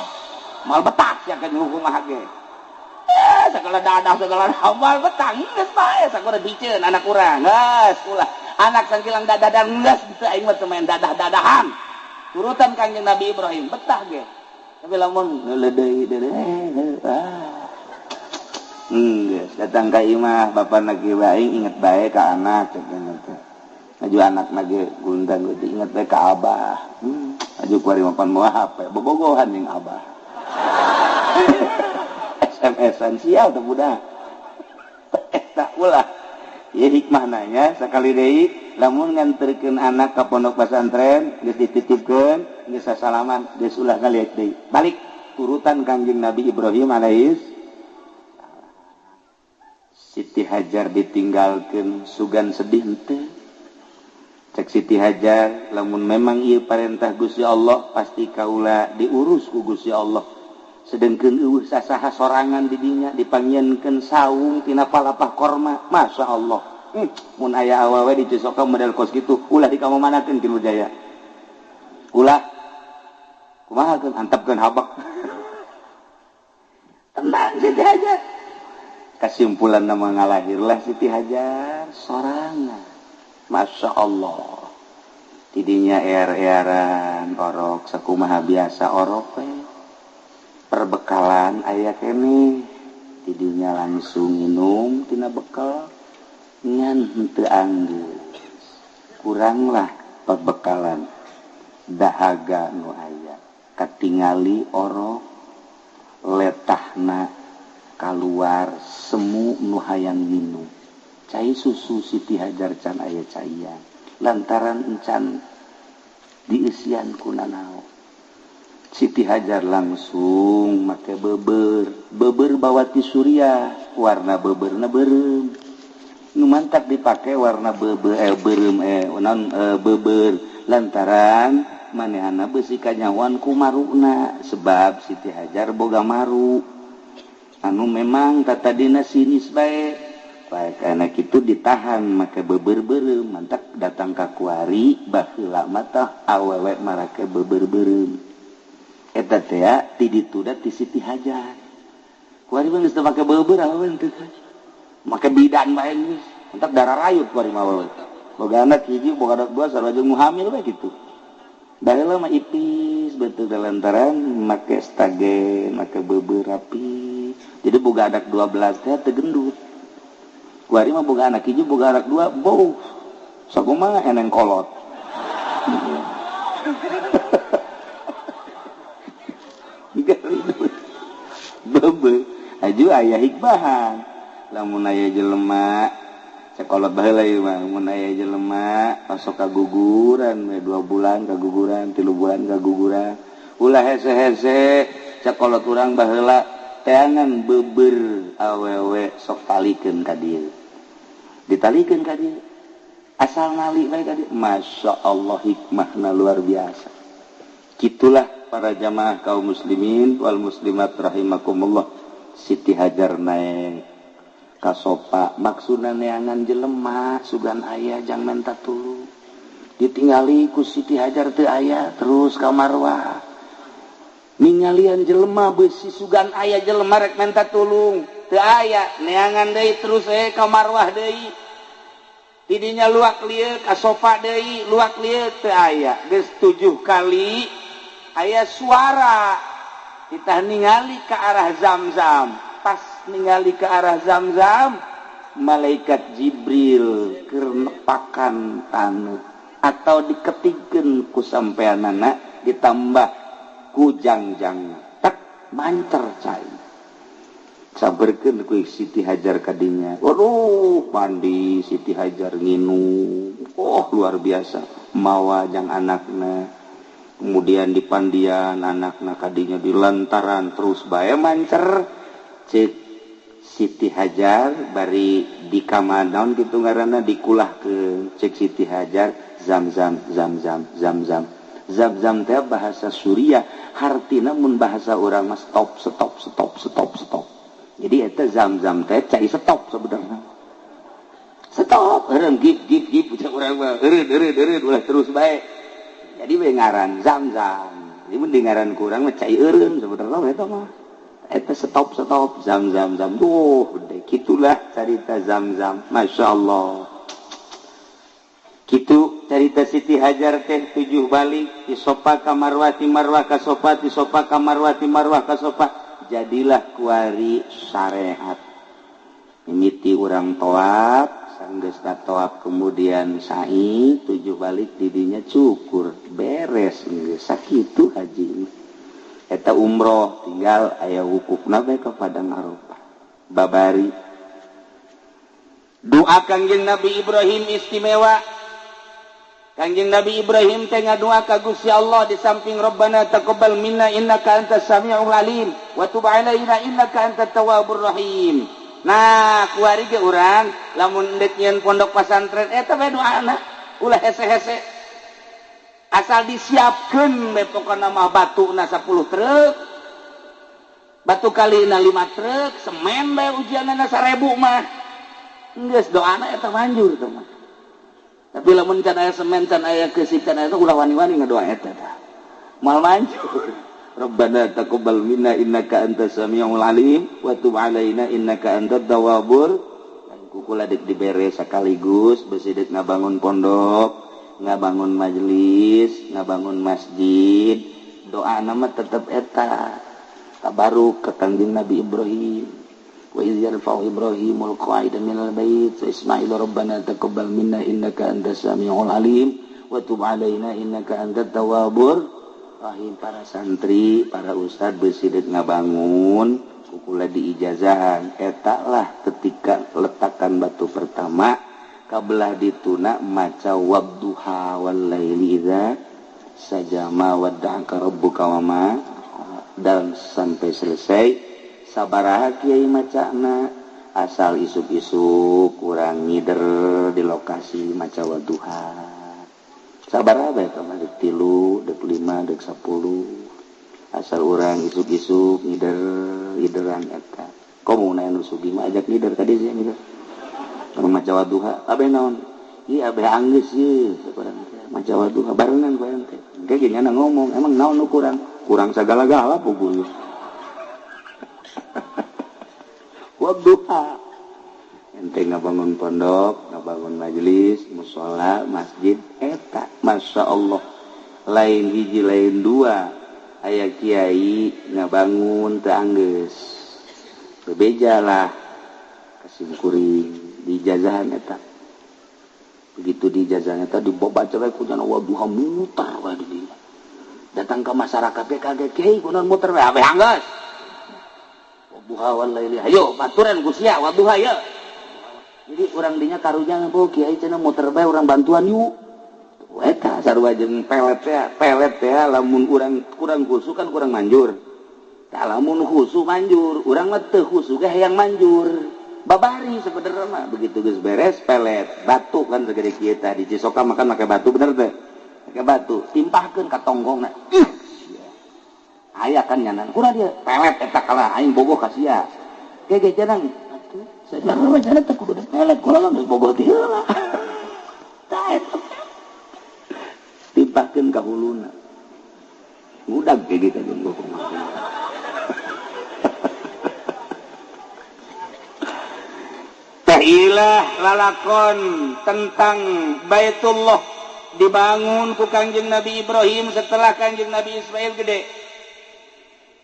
Mal betah sia ka nyuruh kumaha ge. Segala dadah segala moal betah geus bae sakuda diceun anak urang. Geus ulah anak sangkilang dadadan geus teu aing mah teu main dadah-dadahan. Turutan Kangjeng Nabi Ibrahim betah ge. Tapi lamun ngeuleudeuy deui geus datang ka imah bapana ge aing inget bae ka anak cek teh. Aju anak ge gundang ge inget bae ka abah. Aju kuari mapan moal HP bobogohan jeung abah. SMS-an sial teh budak. Eta ulah. Ieu hikmah nanya sakali deui lamun nganterkeun anak ka pondok pesantren geus dititipkeun geus sasalaman geus ulah ngaliat deui. Balik turutan Kangjeng Nabi Ibrahim alaihis. Siti Hajar ditinggalkeun sugan sedih henteu. Cek Siti Hajar lamun memang ieu parentah Gusti Allah pasti kaula diurus ku Gusti Allah. Sedengkeun eueuh sasaha sorangan di dinya dipanggieunkeun saung tina palapah korma. Masya Allah. Mun aya awewe dicosokan model kos kitu ulah dikamamanakeun ki Nurjaya. Ulah kumaha keun antepkeun habak. Tenang Siti Hajar. Kesimpulan nama ngalahirlah Siti Hajar sorangan. Masya Allah. Tidinya er-eran orok sakumaha biasa orok we. Perbekalan aya keneh. Tidinya langsung minum tina bekal ngan henteu anggeus. Kuranglah perbekalan dahaga nu aya. Katingali orok letahna kaluar semu nu hayang minum. Cai susu Siti Hajar can aya caian lantaran encan dieusian ku nanaon. Siti Hajar langsung make beber, beber bawa ti Suriah, warna beberna beureum. Nu mantak dipake warna beber beureum naon beber lantaran manehana beusi kanyawan ku maruna sebab Siti Hajar boga maru. Anu memang tatadina sinis bae. Baik anak itu ditahan make beber beureum mantak datang ka kuari baheula mah tah awewe marake beber beureum. Eta teh ti ditu da ti Siti Hajar. Kuari mah geus teu make beber awewe teu. Make bidan bae geus. Mantak darah rayut kuari mah awewe. Boga anak hiji boga anak dua sarua jeung nu hamil bae kitu. Baheula mah ipis betul lantaran make stagen, make beber rapi. Jadi boga anak 12 teh teu gendut. Kuari mah boga anak hiji boga anak dua bau. Sakumaha eneng kolot. Bebe aju aya hikmahan. Lamun aya jelema sakolot baheula ieu mah mun aya jelema osok kaguguran we 2 bulan kaguguran 3 bulan kaguguran ulah hese-hese sakolot urang baheula teangan beber awewe sok talikeun ka dieu. Ditalikeun ka dieu asal nali bae ka dieu. Masya Allah hikmahna luar biasa. Kitulah para jamaah kaum muslimin wal muslimat rahimakumullah. Siti Hajar naik ka sopa maksudna neangan jelema sugan aya jang menta tulung. Ditingali ku Siti Hajar teu aya terus ka Marwah. Ningalian jelema beusi sugan aya jelema rek menta tulung teu aya neangan deui terus ka Marwah deui. Tidinya luak lieuk ka sopa deui luak lieuk teu aya. Geus 7 kali aya suara kita ningali ke arah Zam-Zam. Pas ningali ke arah Zam-Zam malaikat Jibril keur nepakan taneuh atau diketikkeun ku sampeanana ditambah ku jangjang tak mancer cai saberkeun ku Siti Hajar kadinya. Waduh, mandi Siti Hajar nginum. Oh, luar biasa. Mawa jang anakna. Kemudian di pandian anakna kadinya di lantaran terus bae mancer. Cek Siti Hajar bari di kamar naon kitu ngaranna dikulahkeun. Cek Siti Hajar zam zam zam zam zam zam. Zam zam teh bahasa Suriah, hartina mun bahasa urang mah stop stop stop stop stop. Jadi eta zam-zam teh cai stop sebenarnya. Stop, eureun gip gip gip ucap urang mah, eureun eureun eureun ulah terus bae. Jadi we ngaran zam-zam. Jadi mun di ngaran ku urang mah cai eureun sebenarnya eta mah. Eta stop stop zam-zam zam. Duh, gede kitulah carita zam-zam. Masyaallah. Kitu carita Siti Hajar teh 7 balik ti Sofa ka Marwah, ti Marwah ka Sofa, ti Sofa ka Marwah, ti Marwah ka Sofa. Jadilah kuari syariat mimiti urang toab sanggeus toab kemudian sa'i 7 balik didinya cukur beres geus sakitu haji eta umroh tinggal aya wukufna bae ka Padang Arafah babari doa Kangjeng Nabi Ibrahim istimewa. Kangjeng Nabi Ibrahim teh ngadua ka Gusti Allah di samping Rabbana taqabbal minna innaka antas samiul alim wa tub alaina innaka antat tawwabur rahim. Nah, kuari ge urang lamun deuk nyieun pondok pasantren eta bae doana ulah hese-hese. Asal disiapkeun bae pokona mah batuna 10 truk. Batu kalina 5 truk, semen bae ujianna 1000 mah. Geus doana eta manjur teh mah. Tapi lamun can aya semen, can aya keusik, can aya ulah wani-wani ngadoa eta tah. Moal manjur. Rabbana taqabbal minna innaka antas samiul alim wa tub alaina innaka antat tawwabur. Kukula deuk dibere sakaligus besi deuk ngabangun pondok, ngabangun majelis, ngabangun masjid. Doana mah tetep eta. Tabaruk ka Kangjeng Nabi Ibrahim. Wa iz yarfa'u Ibrahimul qa'ida minal bait wa Ismail rabbana taqabbal minna innaka antas samiul alim wa tub alaina innaka antat tawwabur rahim. Para santri, para ustad besi deuk ngabangun kukula diijazahan eta lah ketika letakan batu pertama kabelah dituna maca wadduha wal laili idza sajama wadda'aka rabbuka wama dan sampai selesai. Sabaraha kiai macana asal isuk-isuk kurang ngider di lokasi maca wadduha sabaraha bae ka mah dek 3 dek 5 dek 10 asal urang isuk-isuk ngider ngideran eta komo na anu sugih mah ajak ngider ka dieu ngider anu maca wadduha abe naon ieu abe anggeus ieu sakurang teh maca wadduha barengan ku ente engke ge nyana ngomong emang naon nu kurang kurang sagala-gala puguh. Wadduha ente ngabangun pondok, ngabangun majelis, musola, masjid eta Masya Allah lain hiji lain dua aya kiai ngabangun teu anggeus bebeja lah kasimkuring diijazahan eta begitu diijazahan eta dibaca bae ku jana wadduha muter bae di dinya datang ke masyarakat ge kaget kiai kunaon muter bae abeh anggeus wadduha wal laili ayo baturan ku sia wadduha ye. Jadi urang dinya karunya bu kiai cenah muter bae urang bantuan yuk eta sarua jeung pelet teh lamun urang kurang khusu kan kurang manjur. Tah lamun khusu manjur, urang mah teu khusu ge hayang manjur. Babari sebenarnya mah begitu geus beres pelet batu kan segede kieu tah di Cisoka makan make batu bener teh. Make batu timpahkeun ka tonggongna. Ih. Aya kan nyanan kurang dia pelet eta kalah aing bogoh ka sia. Ge ge cenah atuh sajarah cenah teh kudu pelet kurang geus bogoh ti heula. Tah eta timpahkeun ka huluna. Ngudag ge ge ka jeung bogoh. Teh ilah lalakon tentang Baitullah dibangun ku Kangjeng Nabi Ibrahim setelah Kangjeng Nabi Ismail gede.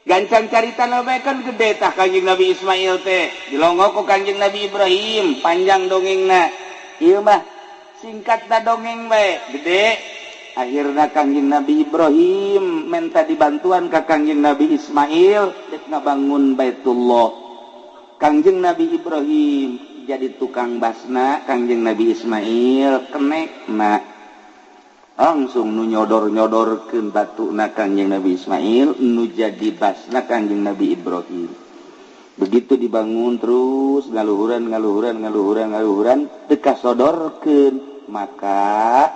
Gancang carita bae kan gede tah Kangjeng Nabi Ismail teh dilongo ku Kangjeng Nabi Ibrahim panjang dongengna. Ieu mah singkat da dongeng bae gede. Akhirna Kangjeng Nabi Ibrahim minta dibantuan ka Kangjeng Nabi Ismail dek ngabangun Baitullah. Kangjeng Nabi Ibrahim jadi tukang basna, Kangjeng Nabi Ismail kenekna. Langsung nu nyodor-nyodorkeun batuna Kangjeng Nabi Ismail, nu jadi basna Kangjeng Nabi Ibrahim. Begitu dibangun terus ngaluhuran ngaluhuran ngaluhuran ngaluhuran teu kasodorkeun, maka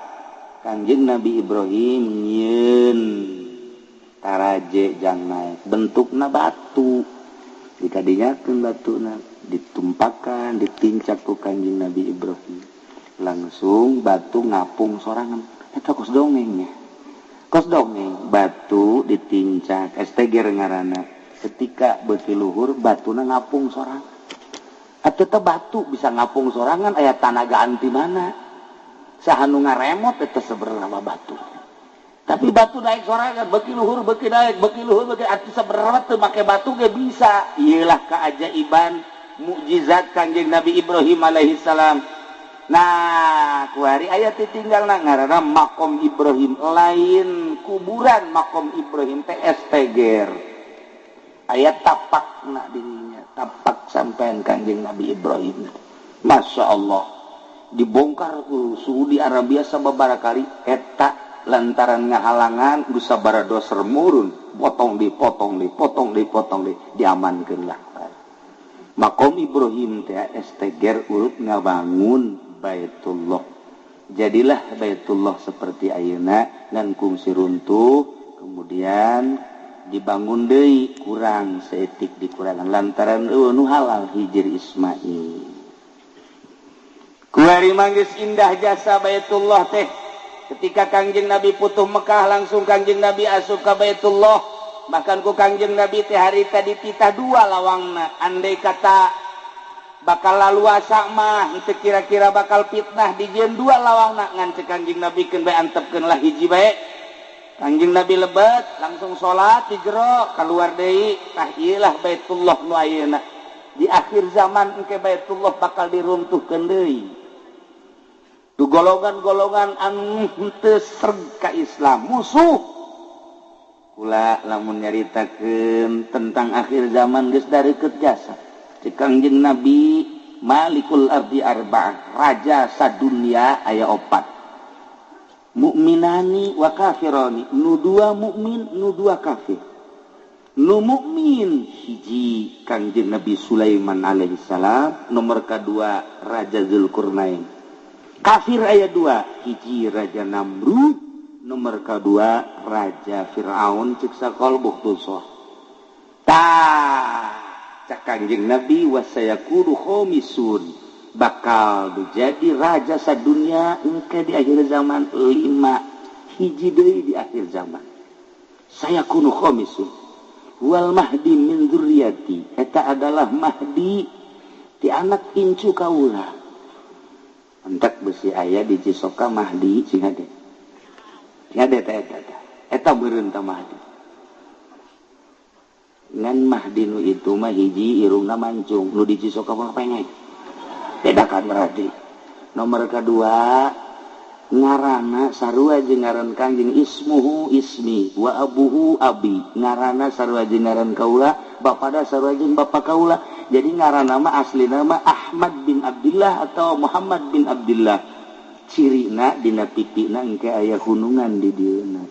Kangjeng Nabi Ibrahim nyieun taraje jang naek bentukna batu dikadinyakeun batuna ditumpakan ditincak ku Kangjeng Nabi Ibrahim, langsung batu ngapung sorangan. Eta kos dongengnya, kos dongeng batu ditincak STG ngaranna, ketika beuki luhur batuna ngapung sorangan. Atuh teh batu bisa ngapung sorangan aya tanagaan ti mana? Saha nu ngaremot eta sebenarnya batu. Tapi batu naik sorangan, beuki luhur beuki naik, beuki luhur beuki atuh sebenarnya teu make batu ge bisa. Ieulah keajaiban mukjizat Kangjeng Nabi Ibrahim alaihi salam. Nah, kuari aya ditinggalna ngaranna makom Ibrahim, lain kuburan makom Ibrahim teh STG. Aya tapakna dirinya, tapak sampean Kangjeng Nabi Ibrahim. Masya Allah. Dibongkar ku Saudi Arabia sababaraha kali eta lantaran ngahalangan geus sabaraha doser murun, potong dipotong dipotong dipotong di diamankeun lah. Makom Ibrahim teh STG urut ngabangun Baitullah. Jadilah Baitullah seperti ayeuna ngan kungsi runtuh, kemudian dibangun deui kurang saeutik dikurangan lantaran eueuh nu halal Hijir Ismail. Kuari manggis indah jasa Baitullah teh. Ketika Kangjeng Nabi putuh Mekah langsung Kangjeng Nabi asup ka Baitullah. Bahkan ku Kangjeng Nabi teh harita dititah dua lawangna. Andai kata bakal laluasa mah henteu kira-kira bakal fitnah dijieun dua lawangna, ngan cek Kangjeng Nabi keun bae antepkeun lah hiji bae. Kangjeng Nabi lebet langsung salat di jero keluar deui. Tah ieu lah Baitullah nu ayeuna. Di akhir zaman engke Baitullah bakal diruntuhkeun deui. Du golongan-golongan anu henteu sreg ka Islam musuh. Kula lamun nyaritakeun tentang akhir zaman geus dareukeut jasa. Cek Kangjeng Nabi Malikul Ardi Arba'ah, raja sadunia aya opat. Mukminani wa kafirani, nu dua mukmin, nu dua kafir. Nu mukmin hiji Kangjeng Nabi Sulaiman alaihi salam, nomor kedua Raja Zulkarnain. Kafir aya dua, hiji Raja Namrud, nomor kedua Raja Fir'aun cek sakol buhtusoh. Tah, cek Kangjeng Nabi wasayakunu khomisun, bakal jadi raja sadunia engke di akhir zaman lima, hiji deui di akhir zaman. Sayakunu khomisun wal mahdi min dzurriyyati, eta adalah mahdi ti anak incu kaula. Entak besi aya di Cisoka Mahdi sing hade. Sing hade eta eta. Eta beureun ta Mahdi. Ngan Mahdi nu itu mah hiji irungna mancung, nu di Cisoka mah pengek. Bedakan berarti. Nomor kedua ngaranna sarua jeung ngaran Kangjeng, ismuhu ismi wa abuhu abi. Ngaranna sarua jeung ngaran kaula, bapada sarua jeung bapa kaula. Jadi ngaran nama asli nama Ahmad bin Abdullah atau Muhammad bin Abdullah. Cirina dina pipina engke aya hunungan di dieuna.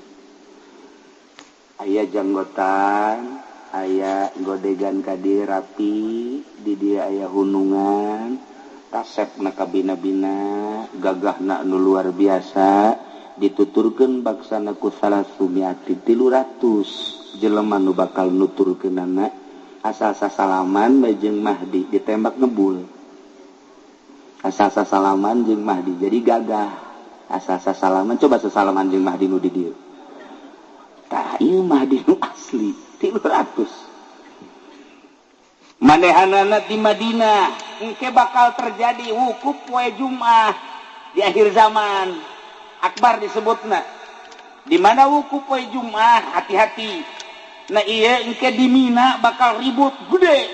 Aya janggotan, aya godegan ka dieu rapi, di dieu aya hunungan. Kasepna kabina-bina, gagahna nu luar biasa, dituturkeun baksana ku salasumiati 300 jelema nu bakal nuturkeunana asal sasalaman bae jeung Mahdi ditembak ngebul. Asal sasalaman jeung Mahdi jadi gagah. Asal sasalaman coba sasalaman jeung Mahdi nu di dieu. Tah ieu Mahdi nu asli 300. Manehanana di Madinah engke bakal terjadi wukuf poe Jumat di akhir zaman. Akbar disebutna. Di mana wukuf poe Jumat hati-hati. Nah iya engke di Mina bakal ribut gede.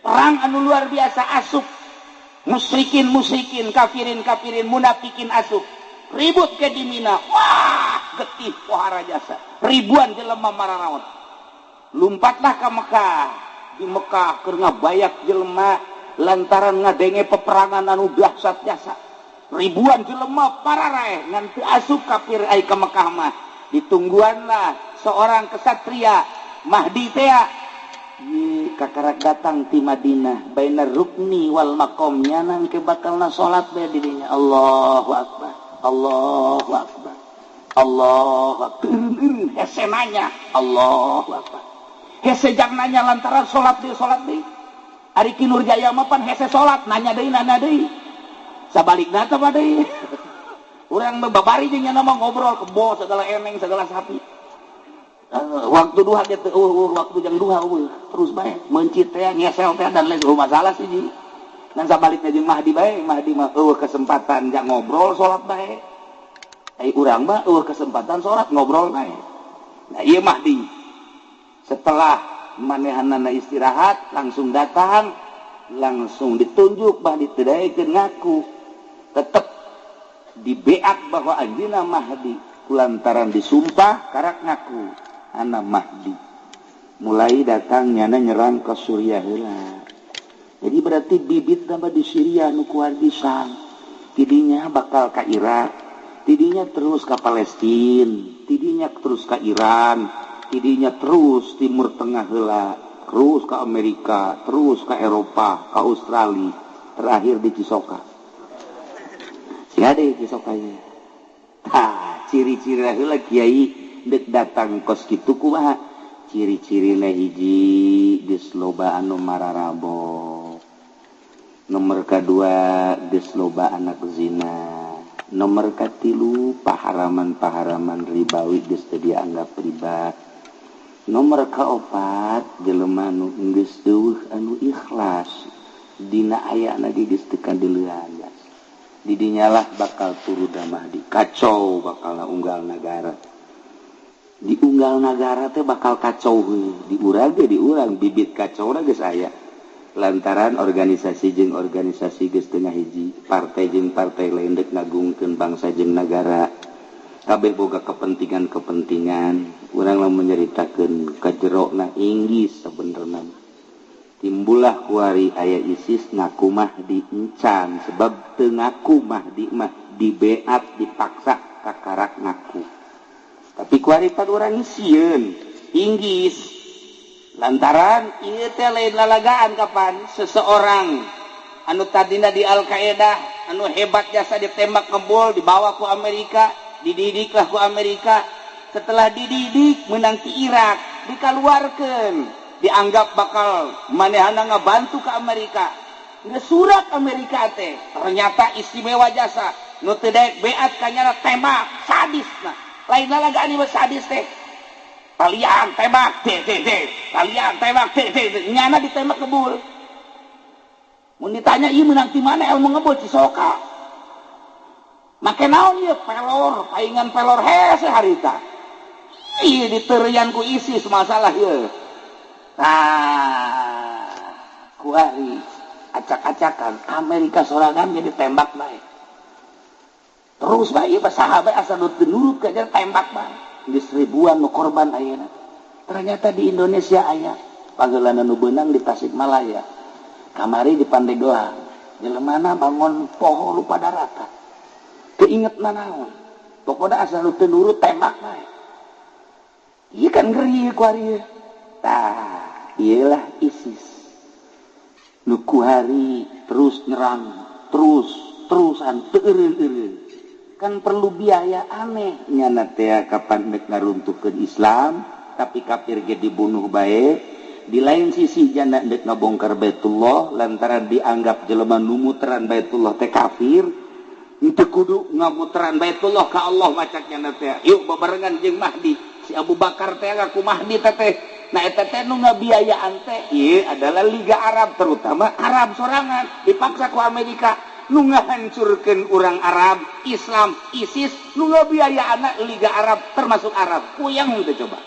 Perang anu luar biasa asup. Musyrikin musyrikin, kafirin kafirin, munafikin asup. Ribut ke di Mina. Wah, getih pohara jasa. Ribuan jelema mararaot. Lompatlah ke Mekah. Di Mekah keur ngabayak jelema lantaran ngadenge peperangan anu dahsyat jasa. Ribuan jelema pararaeh ngan teu asup kafir ai ka Mekah mah. Ditungguanlah seorang kesatria Mahdi tea. Ye kakarak datang ti Madinah bainar rukni wal maqam nyanang ke bakalna salat bae dirinya. Allahu akbar. Allahu akbar. Allahu akbar. Hese nanya Allahu akbar. Hese jang nanya lantaran salat deui. Ari Ki Nurjaya mah pan hese salat nanya deui. Sabalikna teh mah deui. Urang mah babari jeung nya mah ngobrol kebo segala eneng segala sapi. Waktu duha ge teu waktu jang duha terus bae meuncit teh ngesel teh dan lain masalah sih ji. Dan sabalikna jeung Mahdi bae, Mahdi mah eueuh kesempatan jang ngobrol salat bae. Ai urang mah eueuh kesempatan salat ngobrol bae. Nah ieu Mahdi. Setelah manehanana istirahat langsung datang, langsung ditunjuk Mahdi teu daekeun ngaku. Tetep dibeak bahwa anjeunna Mahdi kulantaran disumpah karak ngaku ana Mahdi. Mulai datang nyana nyerang ke Suriah heula. Jadi berarti bibit tambah di Syria nu kuat pisan. Tidinya bakal ka Irak, tidinya terus ka Palestina, tidinya terus ka Iran, tidinya terus Timur Tengah heula, terus ka Amerika, terus ka Eropa, ka Australia, terakhir di Cisoka. Si ade Cisoka ieu. Tah, ciri-ciri heula kiai dek datang kos kitu kumaha? Ciri-cirina hiji geus loba anu mararabo. Nomor kedua geus loba anak zina. Nomor katilu paharaman-paharaman ribawi geus teu dianggap riba. Nomor kaopat jelema nu geus eueuh anu ikhlas dina ayana ge geus teu kadeulean. Didinyalah bakal turun Mahdi. Kacau bakal unggal nagara. Di unggal nagara teh bakal kacau heuh. Di urang ge di urang bibit kacau geus aya. Lantaran organisasi jeung organisasi geus teu ngahiji, partai jeung partai lain deuk ngagungkeun bangsa jeung nagara. Kabeh boga kepentingan-kepentingan. Urang lamun nyaritakeun kajerona Inggris sabenerna. Timbullah kuari aya ISIS ngaku Mahdi encan sebab teu ngaku Mahdi mah dibeat dipaksa kakarak ngaku. Tapi kuari pan urang sieun Inggris lantaran ieu teh lain lalagaan kapan seseorang anu tadina di Al-Qaeda anu hebat jasa ditembak ngebol dibawa ku Amerika, dididiklah ku Amerika. Setelah dididik menang ti Irak dikaluarkeun, dianggap bakal manehana ngabantu ke Amerika. Geus surat Amerika teh ternyata istimewa jasa nu teu daek beat ka nyana tembak sadisna. Lain lalagaan ieu sadis teh. Talian tembak teh teh teh, talian tembak teh teh, nyana ditembak kebul. Mun ditanya ieu meunang ti mana ilmu ngebul Cisoka. Make naon ieu pelor, paingan pelor hese harita. Ieu diterian ku ISIS masalah ieu. Nah, kuari acak-acakan Amerika sorangan jadi tembak bae. Terus bae ieu saha bae asa nu teu nurut ka tembak bae. Geus ribuan nu korban ayeuna. Ternyata di Indonesia aya panggeulana nu beunang di Tasikmalaya. Kamari di Pandeglang. Jelemana bangun poho lupa daratan. Keinget nanaon. Pokona asa nu teu nurut tembak bae. Ieu kan ngeri kuari. Tah, iyalah ISIS. Nu kuari terus nyerang, terus-terusan teu eureun-eureun. Kan perlu biaya aneh nyana teh kapan mek ngaruntuhkeun Islam tapi kafir ge dibunuh bae. Di lain sisi janda dek ngabongkar Baitullah lantaran dianggap jelema nu muteran Baitullah teh kafir. Teu kudu ngamuteran Baitullah ka Allah macak nyana teh. Yuk babarengan jeung Mahdi. Si Abu Bakar teh ngaku Mahdi teh. Nah eta teh nu ngabiayaan teh ieu adalah Liga Arab, terutama Arab sorangan dipaksa ku Amerika nu ngahancurkeun urang Arab, Islam, ISIS nu ngabiayaanna Liga Arab termasuk Arab. Puyeng teh coba.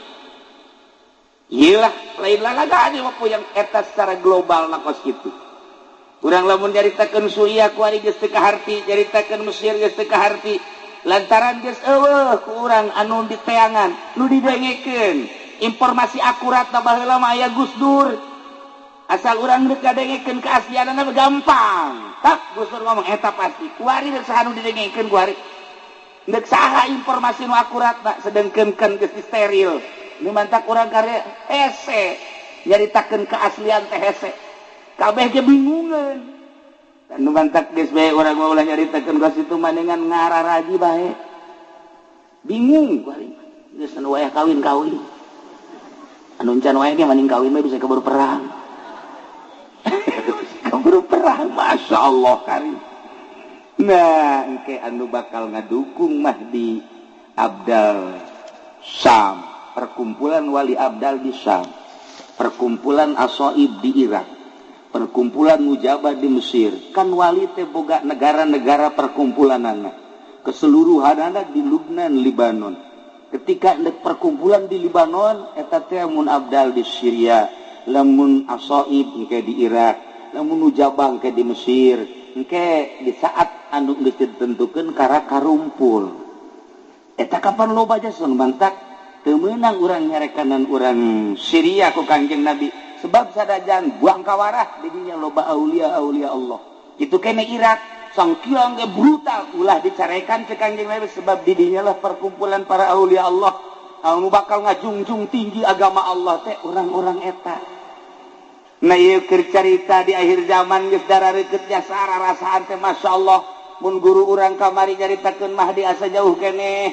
Iyalah lain lalagaan ieu mah puyeng eta secara global na kos kitu. Urang lamun nyaritakeun Suriah ku ari geus teu kaharti, nyaritakeun Mesir geus teu kaharti. Lantaran geus eueuh ku urang anu diteangan, nu didengekeun. Informasi akurat baheula mah aya Gus Dur. Asal urang deuk ngadengekeun keaslianana gampang. Tak Gus Dur ngomong eta pasti. Kuari deuk saha nu didengekeun kuari. Deuk saha informasi nu akurat na sedengkeun kan geus steril. Nu mantak urang karya hese nyaritakeun keaslian teh hese. Kabeh ge bingungeun. Nu mantak geus bae urang mah ulah nyaritakeun geus itu maningan ngararaji bae. Bingung kuari. Geus anu wayah kawin-kawin. Anu encan wayah ge maning kawin mah bisa keburu perang. Keburu perang, Masya Allah karim. Nah, engke anu bakal ngadukung Mahdi Abdal Syam, perkumpulan wali Abdal di Syam, perkumpulan Asoib di Irak, perkumpulan Mujabah di Mesir. Kan wali teh boga negara-negara perkumpulanana. Keseluruhanana di Lubnan, Libanon. Ketika perkumpulan di Libanon, eta teh mun Abdal di Syria, lamun Asoib engke di Irak, lamun Mujabah engke di Mesir, engke di saat anu geus ditentukeun kara karumpul. Eta kapan loba jasa mantak teu meunang urang nyarekanan urang Syria ku Kangjeng Nabi. Sebab sadajan buang kawarah didinya loba aulia-aulia Allah. Kitu kene Irak sangkiang ge brutal ulah dicarekan ke Kangjeng Nabi sebab didinya lah perkumpulan para aulia Allah. Anu bakal ngajungjung tinggi agama Allah teh orang-orang eta. Nah ieu keur carita di akhir zaman geus darareukeut jasa rarasaan teh masyaallah. Mun guru urang kamari nyaritakeun Mahdi asa jauh keneh.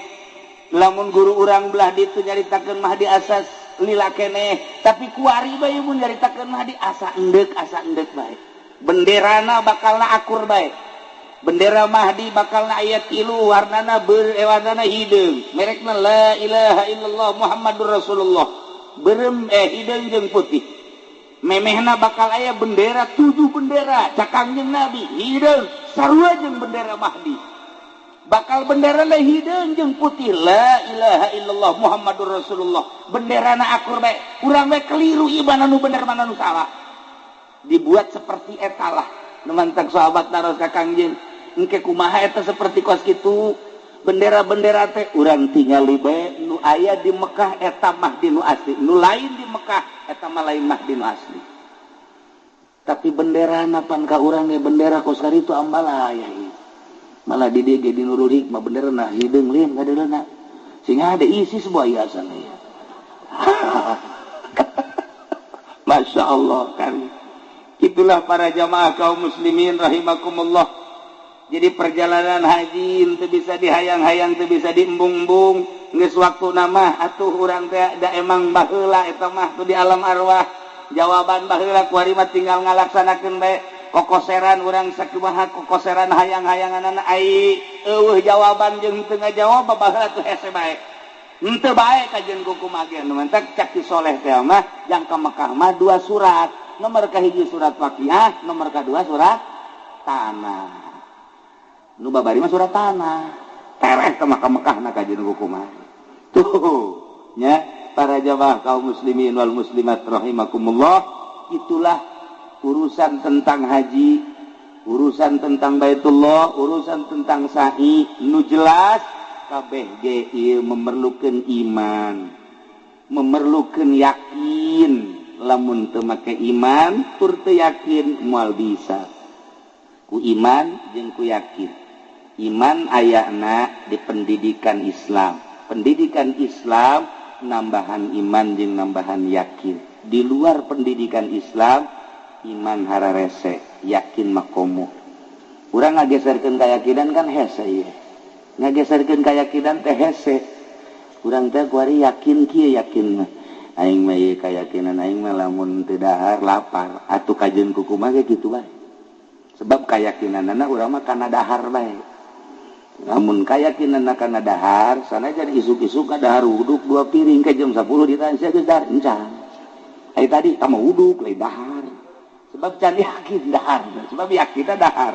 Lamun guru urang belah ditu nyaritakeun Mahdi asa lila keneh, tapi kuari bae mun nyaritakeun Mahdi asa endek bae. Benderana bakalna akur bae. Bendera Mahdi bakalna aya tilu warnana warnana hideung. Merekna la ilaha illallah Muhammadur Rasulullah. Berem hideung jeung putih. Memehna bakal aya bendera 7 bendera cak Kangjeng Nabi hideung sarua jeung bendera Mahdi. Bakal bendera la hideung jeung putih la ilaha illallah Muhammadur Rasulullah. Benderana akur bae. Urang bae keliru ieu mana nu bener mana nu salah. Dibuat seperti eta lah. Nu mantak sahabat naros ka Kangjeng, engke kumaha eta seperti kos kitu? Bendera-bendera teh urang tingali bae nu aya di Mekah eta Mahdi nu asli, nu lain di Mekah eta mah lain Mahdi nu asli. Tapi benderana pan ka urang ge bendera kos karitu ambalaya ieu. Malah di dieu ge di Nurul Hikmah benderana hideung lin kadeulana. Sehingga ada isi sebuah hiasan ieu. Masya Allah kan. Itulah para jamaah kaum muslimin rahimakumullah. Jadi perjalanan haji teu bisa dihayang-hayang, teu bisa diembung-embung. Geus waktuna mah atuh urang teh da emang baheula eta mah tuh di alam arwah. Jawaban baheula kuari mah tinggal ngalaksanakeun bae. Kokoseran urang sakumaha kokoseran hayang-hayanganana ai eueuh jawaban jeung teu ngajawab baheula tuh hese bae. Henteu bae kajeun kumaha ge nu mantak cak si soleh teh mah jang ka Mekah mah 2 surat. Nomor kahiji surat Waqiah, nomor kadua surat tanah. Nu babari mah surat tanah. Tereh ke Mekah-Mekah na kajeun kumaha. Tuh, nya para jamaah kaum muslimin wal muslimat rahimakumullah, itulah urusan tentang haji, urusan tentang Baitullah, urusan tentang sa'i nu jelas kabeh ge ieu memerlukeun iman, memerlukeun yakin. Lamun teu make iman tur teu yakin moal bisa. Ku iman jeung ku yakin. Iman ayana di pendidikan Islam. Pendidikan Islam nambahan iman jeung nambahan yakin. Di luar pendidikan Islam iman hararese, yakin makomo. Urang ngageserkeun kayakinan kan hese ieu. Ngageserkeun kayakinan teh hese. Urang teh kuari yakin kieu yakin mah. Aing mah ieu kayakinan aing mah lamun teu dahar lapar atuh kajeun kukumaha ge kitu bae. Sebab kayakinanana urang mah kana dahar bae. Lamun kayakinanna kana dahar, sanajan isuk-isuk dahar uduk 2 piring ke jam 10 ditanya sia geus dahar encan. Ai tadi tama uduk lain dahar. Sebab can yakin dahar, sebab yakinna dahar.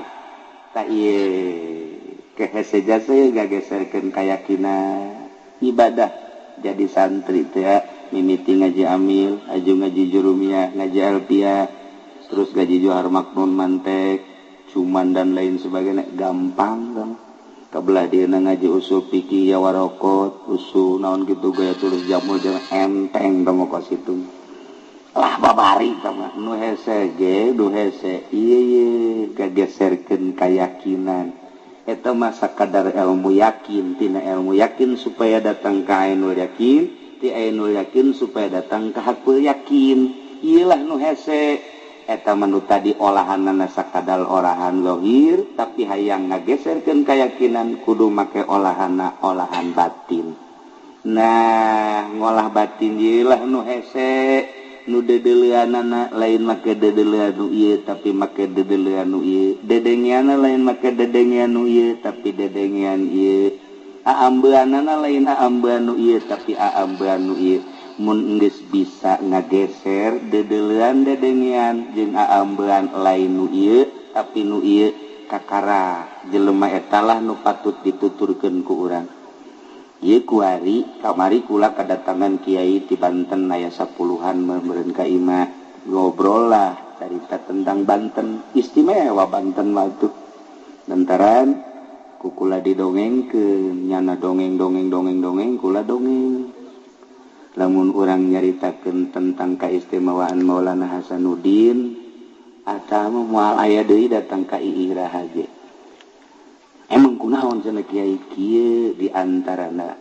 Ta ieu kehese jasa ngageserkeun kayakinan ibadah jadi santri teh ya. Mimiti ngaji amil, aju ngaji jurumiyah, ngaji alfiah, terus ngaji johar maknun mantek, cuman dan lain sebagainya gampang dong. Kabelah dia ngaji usul fikih ya warokot usul naon gitu gaya tulis jamul jeung enteng tong kos itu lah babari tah nu hese ge nu hese ieu ye kageserkeun kayakinan eta mah sakadar ilmu yakin tina ilmu yakin supaya datang ka ainul yakin ti ainul yakin supaya datang ka hakul yakin ieu lah nu hese eta mah nu tadi olahanana sakadar olahan zahir tapi hayang ngageserkeun kayakinan kudu make olahana olahan batin. Nah ngolah batin ieu lah nu hese nu dedeleuanana lain make dedeleuan nu ieu tapi make dedeleuan nu ieu, dedengeanna lain make dedengean nu ieu tapi dedengean ieu, aambeanana lain aambean nu ieu tapi aambean nu ieu. Mun geus bisa ngageser dedelean dedengean jeung aambean lain nu ieu tapi nu ieu kakara jelema eta lah nu patut dituturkeun ku urang. Ieu kuari kamari kula kadatangan kiai ti Banten aya 10-an meureun ka imah ngobrol lah carita tentang Banten istimewa Banten mah tuh lantaran ku kula didongengkeun nyana dongeng dongeng dongeng dongeng kula dongeng. Lamun urang nyaritakeun tentang kaistimewaan Maulana Hasanuddin atawa moal aya deui datang ka ieu ge. Emang kunaon cenah kiai kieu di antarana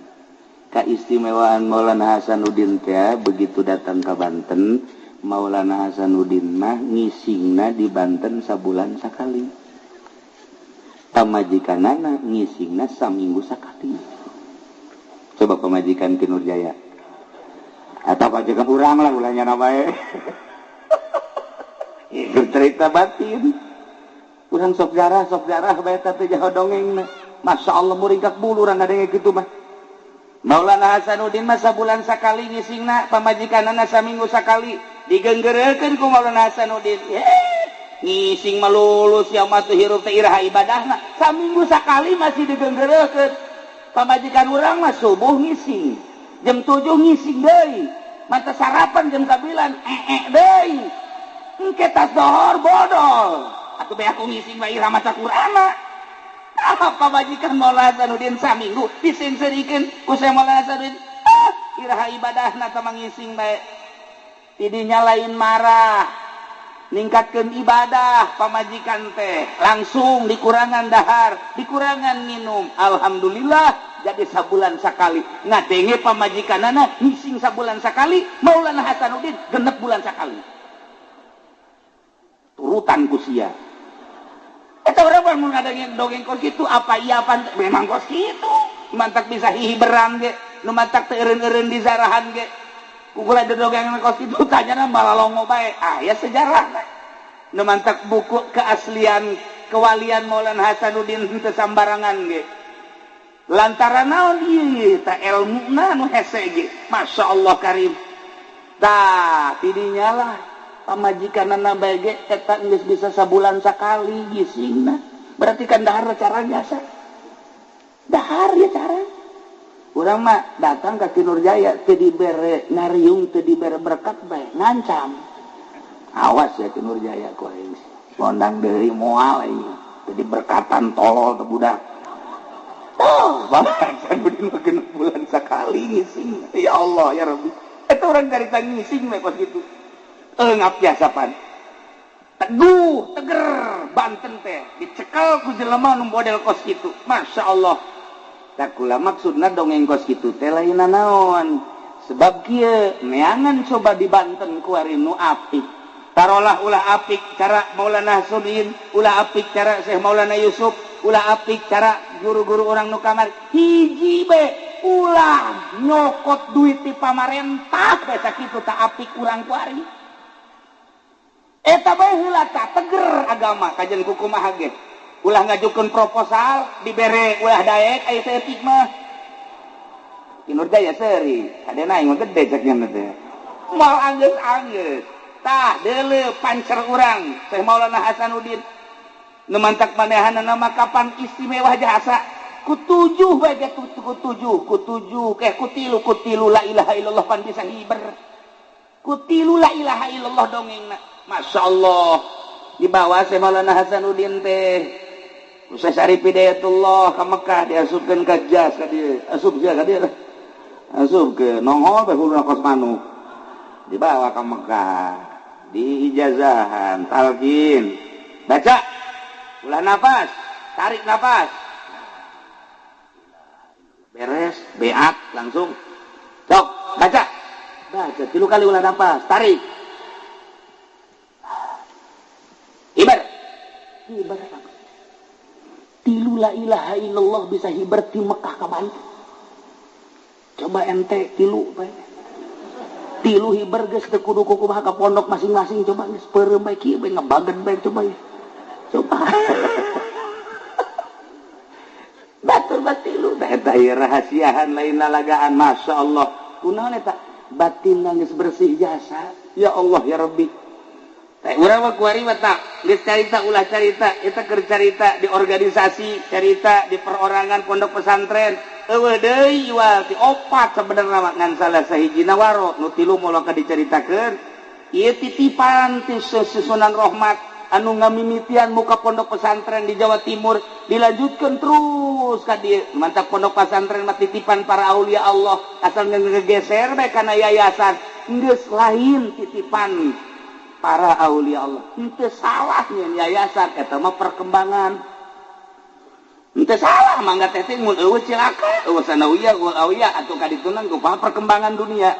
kaistimewaan Maulana Hasanuddin teh begitu datang ka Banten Maulana Hasanuddin mah ngisingna di Banten sabulan sakali. Pamajikanana ngisingna saminggu sakali. Coba pamajikan Ki Nurjaya atau pajikan urang lah ulahnya bae. Itu cerita batin. Urang sok jarah bae teh jaho dongengna. Masya Allah muringkak bulu urang ngadenge kitu mah. Maulana Hasanuddin mah sabulan sakali ngisingna, pamajikanana saminggu sakali. Digenggeurekeun ku Maulana Hasanuddin. Ngising mah lulus ya mah teu hirup teh iraha ibadahna. Saminggu sakali masih digenggeurekeun. Pamajikan urang mah subuh ngising. Jam 7 ngising deui. Mata sarapan jam 9 deui. Engke tas dohor bodol. Atuh bae aku ngising bae iraha maca Qur'anna. Apa pamajikan Maulana Hasanuddin saminggu disingserikeun ku Maulana Hasanuddin. Iraha ibadahna tah ngising bae. Tidinya lain marah. Ningkatkeun ibadah pamajikan teh langsung dikurangan dahar, dikurangan minum. Alhamdulillah jadi sabulan sakali. Ngadenge pamajikanana ngising sabulan sakali, Maulana Hasanuddin genep bulan sakali. Turutan ku sia. Eta urang mah mun ngadenge dongeng kos kitu apa iya apa memang kos kitu. Mantak bisa hihiberan ge, nu mantak teu eureun-eureun di zarahan ge. Kukula dodongeng kos kitu tanyana malalongo bae. Ah ya sejarah. Nu mantak buku keaslian kewalian Maulana Hasanuddin teu sambarangan ge. Lantaran naon ieu ta elmuna nu hese ge. Masya Allah karim. Tah tidinya lah pamajikanana bae ge eta geus bisa sabulan sakali gisingna. Berarti kan dahar cara biasa. Dahar ya cara. Urang mah datang ka Ki Nurjaya teu dibere ngariung teu dibere berkat bae ngancam. Awas ya Ki Nurjaya ku aing. Ngondang deui moal aing. Teu diberkatan tolol teu budak. Oh, Bapak Hasanuddin mah genep bulan sakali ngising. Ya Allah ya Rabbi. Eta urang carita ngising we kos kitu. Eungap biasa pan. Teguh, teger Banten teh dicekel ku jelema nu model kos kitu. Masya Allah. Tak kula maksudna dongeng kos kitu teh lain naon. Sebab kieu neangan coba di Banten kuari nu apik. Tarolah ulah apik cara Maulana Hasanuddin, ulah apik cara Syekh Maulana Yusuf, ulah apik cara guru-guru orang nu kamari. Hiji be ulah nyokot duit ti pamarentah bae sakitu tak apik urang kuari. Eta bae heula tah teger agama kajen kukumaha ge. Ulah ngajukeun proposal dibere ulah daek aya saeutik mah. Ki Nurjaya seuri, hadena aing mah gede cek nya teh. Moal anggeus-anggeus. Tah deuleu pancer urang Syekh Maulana Hasanuddin. Nu mantak manehanana mah kapan istimewa jasa. Ku tujuh bae ge ku tujuh, ku tujuh keh ku tilu la ilaha illallah pan bisa hiber. Ku tilu la ilaha illallah dongengna. Masya Allah. Di bawah Syekh Maulana Hasanuddin teh. Syekh Syarif Hidayatullah ka Mekah diasupkeun ka jas ka dieu, asup sia ka dieu. Asup ke nongol bae huluna kos manuk. Dibawa ka Mekah, diijazahan, talqin. Baca. Ulah nafas, tarik nafas. Beres, beat langsung. Sok, baca. Baca 3 kali ulah nafas, tarik. Hibar. Hibar. Tilu la ilaha illallah bisa hibar ti Mekah ka Banten. Coba ente tilu bae. Tilu hibar geus teu kudu kumaha ka pondok masing-masing coba geus peureum bae kieu bae ngebagen bae coba ya. Coba. Batur batilu teh eta ieu rahasiahan lain lalagaan masyaallah. Kunaon eta? Batin geus bersih jasa. Ya Allah ya Rabbi. Teh urang mah kuari mah tak geus carita ulah carita eta keur carita di organisasi carita di perorangan pondok pesantren eueuh deui jual ti opat sabenerna mah ngan salah sahijina waro nu tilu moal ka dicaritakeun ieu titipan ti Sunan Rohmat anu ngamimitian muka pondok pesantren di Jawa Timur dilanjutkeun terus ka dieu mantap pondok pesantren mah titipan para aulia Allah asal ngegeser bae kana yayasan geus lain titipan para aulia Allah. Henteu salah nyeun yayasan eta mah perkembangan. Henteu salah mangga teh teh mun eueuh cilaka, eueuh sanawiyah, eueuh awiyah atuh ka ditunang kumaha perkembangan dunia.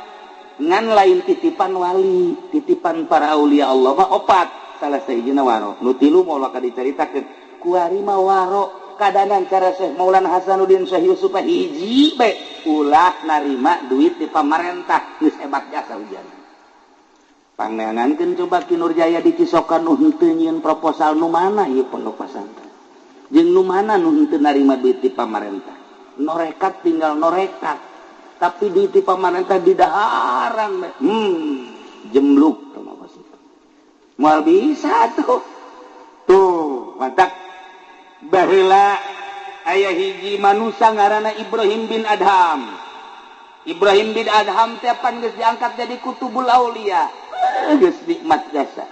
Ngan lain titipan wali, titipan para aulia Allah mah opat. Salah sahijina waro. Nu tilu moal ka dicaritakeun. Kuari mah waro kadanan cara Syekh Maulana Hasanuddin Syekh Yusuf hiji bae ulah narima duit di pamarentah geus hebat jasa hujan. Pangneangankeun coba Ki Nurjaya di Cisokan nu henteu nyieun proposal nu mana ieu pondok pesantren. Jeung nu mana nu henteu narima duit di pamarentah. Norekat tinggal norekat. Tapi duit di pamarentah didaharan. Jemluk tah mah moal bisa tuh. Tuh, mantak baheula aya hiji manusia ngaranna Ibrahim bin Adham. Ibrahim bin Adham teh pan geus diangkat jadi kutubul aulia. Geus nikmat jasa.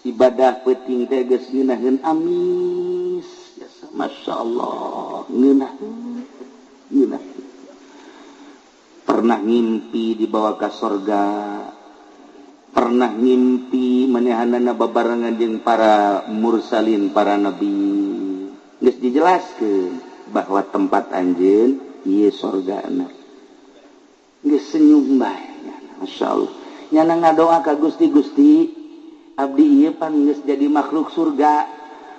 Ibadah peuting teh geus ngeunaheun amis jasa. Masyaallah, ngeunaheun. Ngeunaheun. Pernah ngimpi dibawa ka sorga. Pernah ngimpi manehanana babarengan jeung para mursalin, para nabi. Geus dijelaskeun bahwa tempat anjeun ieu sorgana. Geus senyum bae, masyaallah. Nyana ngadoa ka Gusti, Gusti abdi ieu pan geus jadi makhluk surga.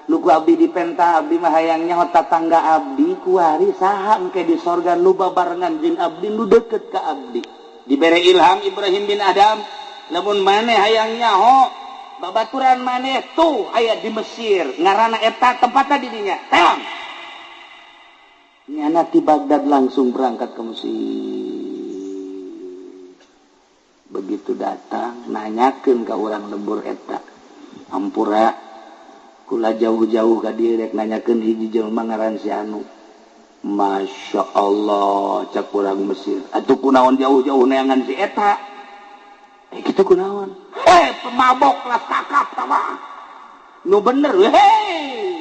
Nu ku abdi dipenta abdi mah hayang nyaho tatangga abdi kuari saha engke di sorga nu babarengan jeung abdi nu deukeut ka abdi. Dibere ilham Ibrahim bin Adam, lamun maneh hayang nyaho babaturan maneh tuh aya di Mesir ngaranna eta tempatna di dinya. Teang. Nyana ti Baghdad langsung berangkat ke Mesir. Begitu datang nanyakeun ka urang lembur eta. Ampura kula jauh-jauh ka dieu rek nanyakeun hiji jelema ngaran si anu. Masya Allah cak urang Mesir. Atuh kunaon jauh-jauh neangan si eta? Kitu kunaon? Pemabok lah kakap tama. Nu bener hei.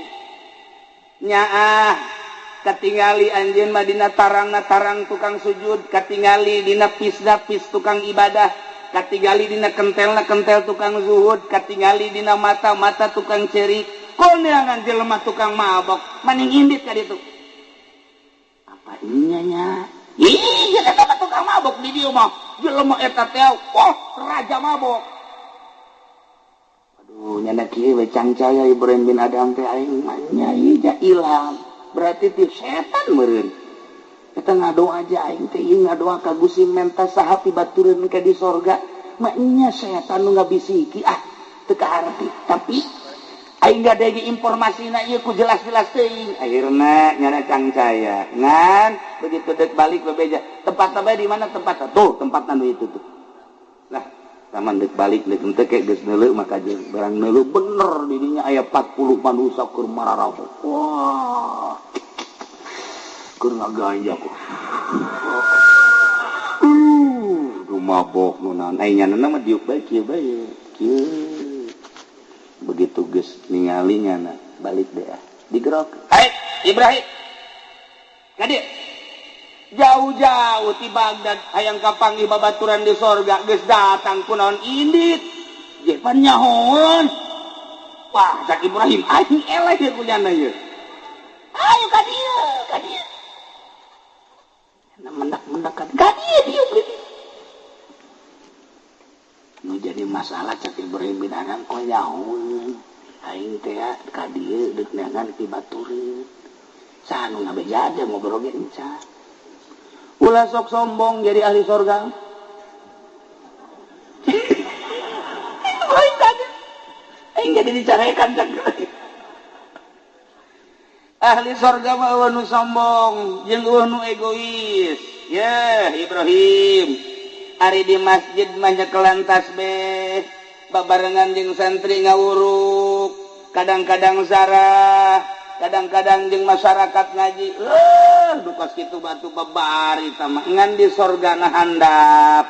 Nyaah katingali anjeun mah dina tarangna tarang tukang sujud, katingali dina pisna pis tukang ibadah, katingali dina kentelna kentel tukang zuhud, katingali dina mata mata tukang cerik. Koneangan jelema tukang mabok, maning indit ka ditu. Apa inya nya? Ih, eta mah tukang mabok di dieu mah. Jelema eta teh, wah, raja mabok. Aduh, nyana kieu we cangcaya Ibrahim bin Adam teh aing mah nya ieu ilham. Berarti ti setan meureun. Eta ngadoa aja aing teh ieu ngadoa ka Gusti menta saha pibatureun ka di sorga. Mah nya setan nu ngabisiki ah teu kaharti. Tapi aing gadege informasina ieu ku jelas-jelas teuing. Akhirna nyana cangcaya. Ngan begitu dek balik bebeja. Tempat bae di mana tempat? Tuh, tempat anu itu tuh. Lah, taman dek balik dek henteu ke geus neuleuh maka jeung barang neuleuh bener di dinya aya 40 manusia keur mararabok. Wah. Keur ngaganja ku. Duh mabok nu naon ai nyanana mah diuk bae kieu bae. Kieu. Begitu geus ningali nyana balik deh. Digerok. Hai Ibrahim. Ka dieu. Jauh-jauh ti Baghdad hayang kapanggih babaturan di sorga geus datang kunaon indit. Je pan nyahoan. Wah, cak Ibrahim aing eleh ieu kunyana ieu. Ayo ka dieu, ka dieu. Mendak-mendak ka dieu dieu. Nu jadi masalah cak Ibrahim bin Adham kok nyahoan. Aing teh ka dieu deuk neangan ti batureun. Saha nu ngabeja aja ngobrol ge encan. Ulah sok sombong jadi ahli sorga. Ibrahim kaget. Aing jadi dicarekan cak. Ahli sorga mah eueuh nu sombong jeung eueuh nu egois. Yeh Ibrahim, ari di masjid mah nyekelan tasbih, babarengan jeung santri ngawuruk, kadang-kadang zarah, kadang-kadang jeung masyarakat ngaji. Dukas kitu batu babari sama ngan di sorga na handap.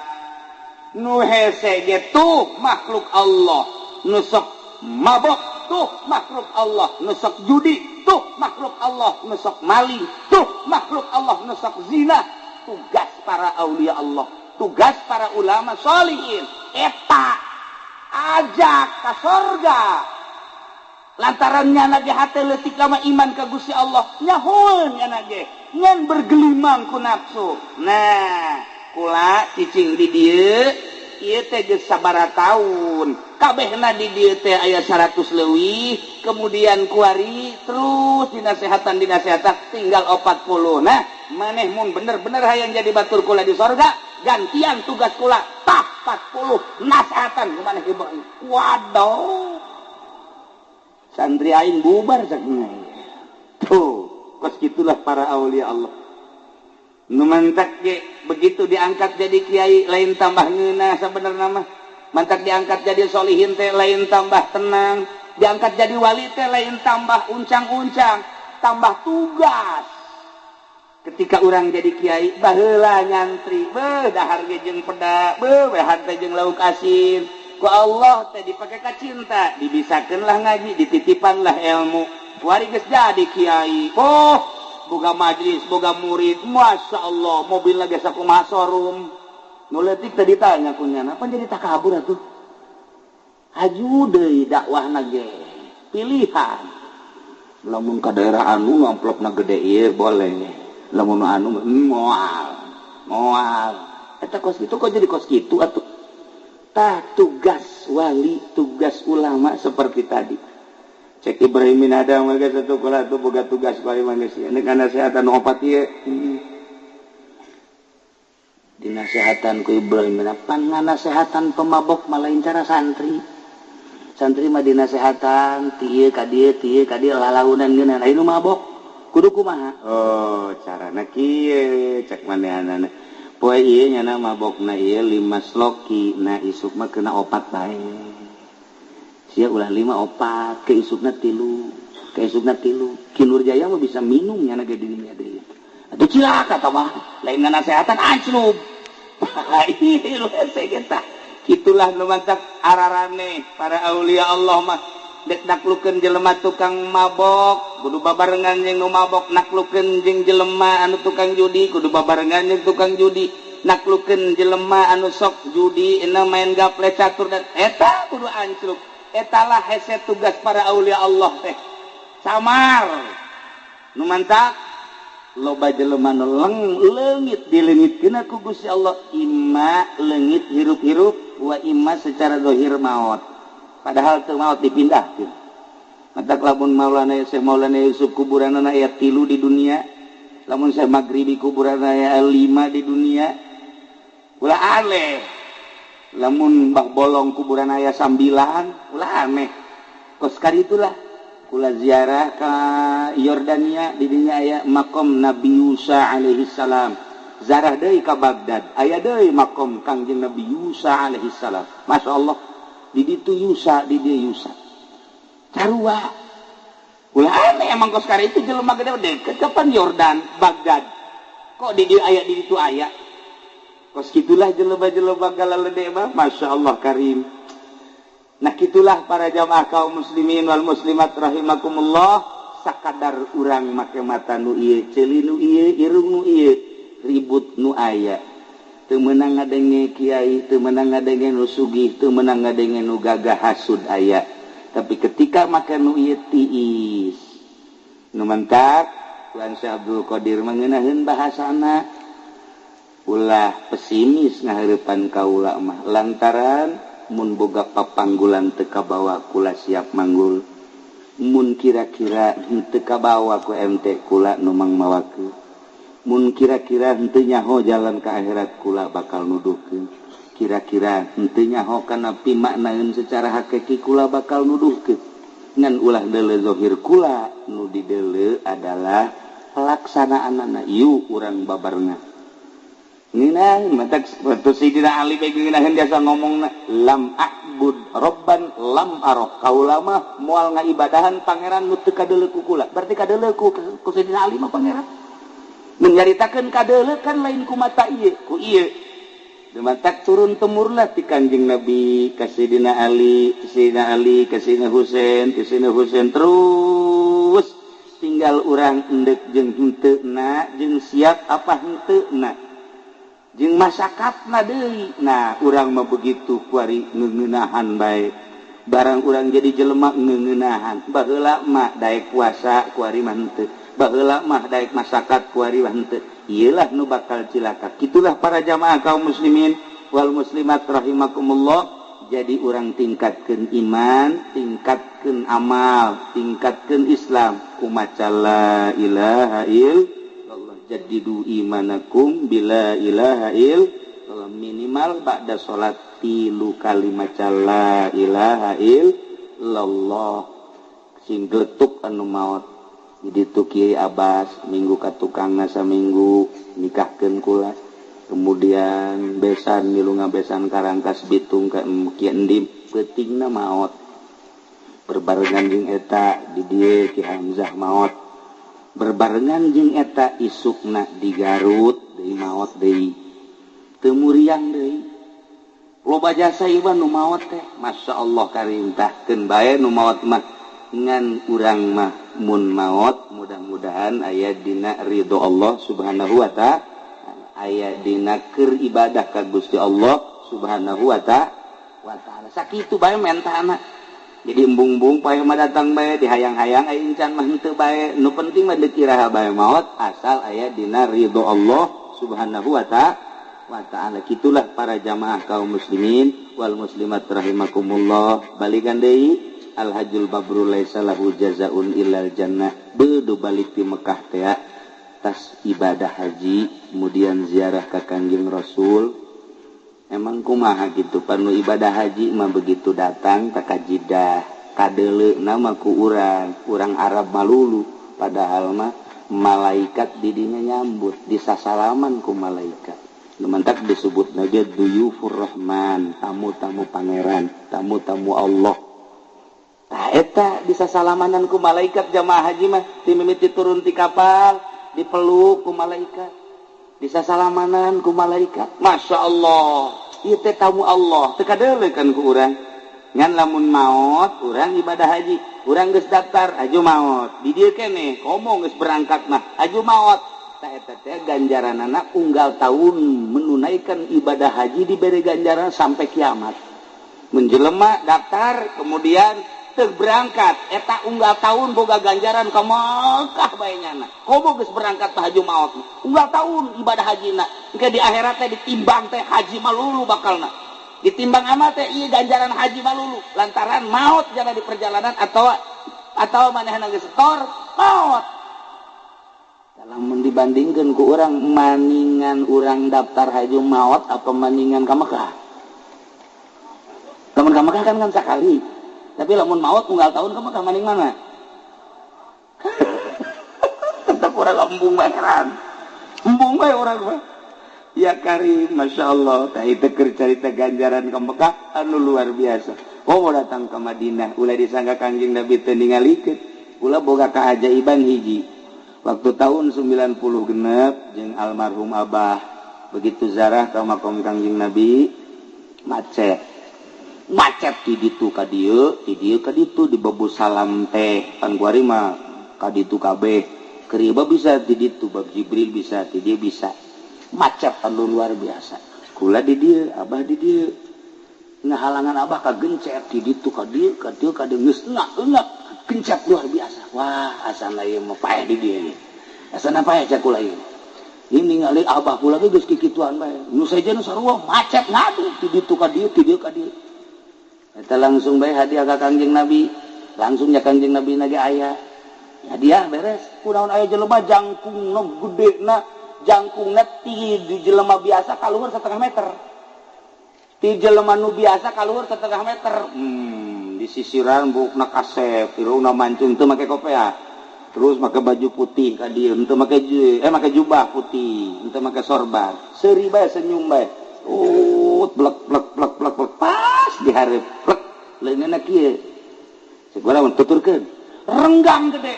Nu hese ge tuh makhluk Allah, nu sok mabok tuh makhluk Allah, nu sok judi tuh makhluk Allah, nu sok maling tuh makhluk Allah, nu sok zina. Tugas para aulia Allah, tugas para ulama sholihin eta ajak ka sorga. Lantaran nyana ge hate leutik lama iman ka Gusti Allah, nyahoeun nyana ge ngan bergelimang ku nafsu. Nah, kula cicing di dieu ieu teh geus sabaraha taun. Kabehna di dieu teh aya 100 leuwih, kemudian kuari terus dinasehatan tinggal 40. Nah, maneh mun bener-bener hayang jadi batur kula di sorga, gantian tugas kula tah 40 nasehatan ku maneh Ibrahim. Waduh. Santri aing bubar cak. Tuh, kos gitulah para aulia Allah. Nu mantak ge begitu diangkat jadi kiai lain tambah ngeunah sabenerna mah. Mantak diangkat jadi solihin teh lain tambah tenang, diangkat jadi wali teh lain tambah uncang-uncang, tambah tugas. Ketika orang jadi kiai baheula nyantri, beuh dahar ge jeung peda, beuh dahar teh jeung lauk asin. Ku Allah teh dipake ka cinta, dibisakeun lah ngaji, dititipan lah ilmu. Wari geus jadi kiai. Oh, boga majlis, boga murid, Masya Allah, mobil lagi sakumaha showroom. Nu leutik teh ditanya ku nyana, apa jadi takabur atuh? Haju deui dakwahna ge. Pilihan. Lamun ka daerah anu amplopna gede ieu boleh. Lamun anu moal. Moal. Eta kos kitu kok jadi kos kitu atuh? Tah tugas wali, tugas ulama seperti tadi. Cek Ibrahim bin Adham geus satu kula tuh boga tugas wali manusia. Nek nasehatan opat ieu. Dinasehatan ku Ibrahim bin Adham, nganasehatan pemabok mah lain cara santri. Santri mah dinasehatan ti ieu ka dieu, ti ieu ka dieu lalaunan ngeunah. Aya nu mabok kudu kumaha? Oh, carana kieu cek manehanana. Poe ieu nyana mabokna ieu 5 sloki, nah isuk mah kena 4 bae. Sia ulah 5 4, ke isukna 3, ke isukna 3. Ki Nur Jaya mah bisa minum nyana ge di dinya deui. Atuh cilaka tah mah, lain ngasehatan anclub. Ieu hese kita. Kitulah nu mantak ararane para aulia Allah mah dek naklukeun jelema tukang mabok, kudu babarengan jeung nu mabok, naklukeun jeung jelema anu tukang judi, kudu babarengan jeung tukang judi, naklukeun jelema anu sok judi, ena main gaple catur dan eta kudu ancluk. Etalah hese tugas para aulia Allah teh. Samar. Nu mantak loba jelema nu leungit dileungitkeun ku Gusti Allah, imma leungit hirup-hirup wa imma secara zahir maot. Padahal teu maot dipindahkeun. Mantak lamun Maulana Syekh Maulana Yusuf kuburanana aya 3 di dunia, lamun Syekh Maghribi kuburanana aya 5 di dunia. Ulah aneh. Lamun Mbah Bolong kuburan aya 9, ulah aneh. Kos karitulah kula ziarah ka Yordania, di dinya aya makom Nabi Yusa alaihi salam. Zarah deui ka Baghdad, aya deui makom Kangjeng Nabi Yusa alaihi salam. Masya Allah, di ditu Yusa, di dieu Yusa. Sarua. Ulah aneh emang kos kari itu jelema gede deket kapan Yordan, Baghdad. Kok di dieu aya, di ditu aya. Kos kitulah jelema-jelema galalede mah, Masya Allah karim. Nah kitulah para jamaah kaum muslimin wal muslimat rahimakumullah. Sakadar urang make mata nu ieu, ceuli nu ieu, irung nu ieu, ribut nu aya. Teu meunang ngadenge kiai, teu meunang ngadenge nu sugih, teu meunang ngadenge nu gagah hasud aya. Tapi ketika make nu ieu tiis. Nu mentak Tuan Syekh Abdul Qadir mengenaheun bahasana ulah pesimis ngahareupan kaula mah lantaran mun boga papanggulan teu kabawa kula siap manggul, mun kira-kira henteu kabawa ku MT kula nu mangmawakeun, mun kira-kira henteu nyaho jalan ka akhirat kula bakal nuduhkeun, kira-kira henteu nyaho kana pimaknaeun secara hakiki kula bakal nuduhkeun. Ngan ulah deuleu zahir kula, nu dideuleu adalah pelaksanaanana. Ieu urang babarengan ngeunah matak sapertos Sidina Ali bae ngeunaheun biasa ngomongna lam a'bud robban lam arok, kaula mah moal ngaibadahan pangeran nu teu kadeuleu ku kula. Berarti kadeuleu ku Sidina Ali mah pangeran menyaritakeun kadeuleu kan lain ku mata ieu ku ieu. Matak turun temurna ti Kanjeng Nabi ka Sidina Ali, Sidina Ali ka Sidina Husain, ti Sidina Husain terus tinggal urang endek jeung henteuna, jeung siap apa henteuna, jeung masakatna deui. Nah, urang mah begitu kuari ngeuneunahan bae. Barang urang jadi jelema ngeuneunahan. Baheula mah daek puasa kuari mah henteu. Baheula mah daek masakat kuari mah henteu. Iyalah nu bakal cilaka. Kitulah para jamaah kaum muslimin wal muslimat rahimakumullah. Jadi urang tingkatkeun iman, tingkatkeun amal, tingkatkeun Islam. Kumaca la ilaha illallah, jaddidu imanakum bila ilaha illallah. Minimal ba'da salat 3 kali maca la ilaha illallah. Sing geletuk anu maot. Jadi tu Kiai Abbas minggu ka tukangna saminggu nikahkeun kula. Kemudian besan milu ngabesan Karangkas Bitung ka Ki Endim peutingna maot. Berbarengan jeung eta di dieu Ki Hamzah maot. Berbarengan jeung eta isukna di Garut deui maot deui. Teu muriang deui. Loba jasa ieu nu maot teh. Masya Allah karintahkeun bae nu maot mah. Ngan urang mah mun maot mudah-mudahan aya dina ridho Allah Subhanahu wa ta'ala, aya dina keur ibadah ka Gusti Allah Subhanahu wa ta'ala. Sakitu bae mentana. Jadi embung-embung pae mah datang bae dihayang-hayang aya incan mah henteu bae. Nu penting mah deuk iraha bae maot asal aya dina ridho Allah Subhanahu wa ta'ala. Kitulah para jamaah kaum muslimin wal muslimat rahimakumullah. Balikan deui Al-Hajjul Mabrur laisa lahu jazaun illal jannah. Bedo balik di Mekah teh tas ibadah haji, kemudian ziarah ka Kangjeng Rasul. Emang kumaha gitu panu ibadah haji mah begitu datang ka Jidah, kadeuleu nama ku urang, urang Arab malulu, padahal mah malaikat didinya nyambut, disasalaman ku malaikat. Lumantak disebut lagi duyufur rahman, tamu-tamu pangeran, tamu-tamu Allah. Tah eta bisa salamanan ku malaikat jamaah haji mah ti mimiti turun ti kapal dipeluk ku malaikat, bisa salamanan ku malaikat. Masya Allah, ieu teh tamu Allah, teu kadeuleu kan ku urang. Ngan lamun maot urang ibadah haji, urang geus daftar aju maot. Di dieu keneh komo geus berangkat mah aju maot. Tah eta teh ganjaranana unggal tahun menunaikan ibadah haji diberi ganjaran sampai kiamat. Menjelema daftar kemudian teu berangkat eta unggal tahun boga ganjaran ka Mekah bae nyana. Komo geus berangkat tah haji maot. Unggal tahun ibadah hajina. Engke di akhirat teh ditimbang teh haji malulu bakalna. Ditimbang amal teh ieu ganjaran haji malulu lantaran maot jana di perjalanan atau manehna geus setor maot. Lamun dibandingkeun ku urang maningan urang daftar haji maot apa maningan ka Mekah? Lamun ka Mekah kan sakali. Tapi lamun maot unggal tahun ka Mekah maning mana? Tetep urang embung bae heran. Embung bae urang mah. Ya karim, Masya Allah. Tah itu keur carita ganjaran ka Mekah anu luar biasa. Oh datang ke Madinah, ulah disangka Kangjeng Nabi teu ningalikeun. Ulah boga kaajaiban hiji. Waktu tahun 90 genep jeung almarhum Abah begitu zarah ka makom Kangjeng Nabi macet. Macet di ditu ka dieu, di dieu ka ditu di Babu Salam teh pan kuari mah Ka ditu kabeh keur bisa di ditu bab Jibril bisa di dia bisa. Macet anu luar biasa. Kula di dieu, abah di dieu. Ngahalangan abah ka gencet di ditu ka dieu ka dieu ka dieu geus eungak gencet luar biasa. Wah, asana ieu mah paeh di dieu. Asana paeh cak kula ieu. Ini ningali abah kula ge geus kikituan bae. Nu sejen sarua macet ngadu di ditu ka dieu di dieu ka dieu. Eta langsung bae hadiah ka Kangjeng Nabi. Langsung nya Kangjeng Nabi na ge aya. Hadiah beres. Kunaon aya jelema jangkungna gedena, jangkungna ti di jelema biasa kaluhur 1,5 meter. Ti jelema nu biasa kaluhur 1,5 meter. Disisiran buukna kasep, irungna mancung teu make kopea. Terus make baju putih ka dieu, henteu make make jubah putih, henteu make sorban. Seuri bae senyum bae. Blek blek blek blek blek pas dihareup plek leungeunna kieu. Cek urang tuturkeun. Renggang gede.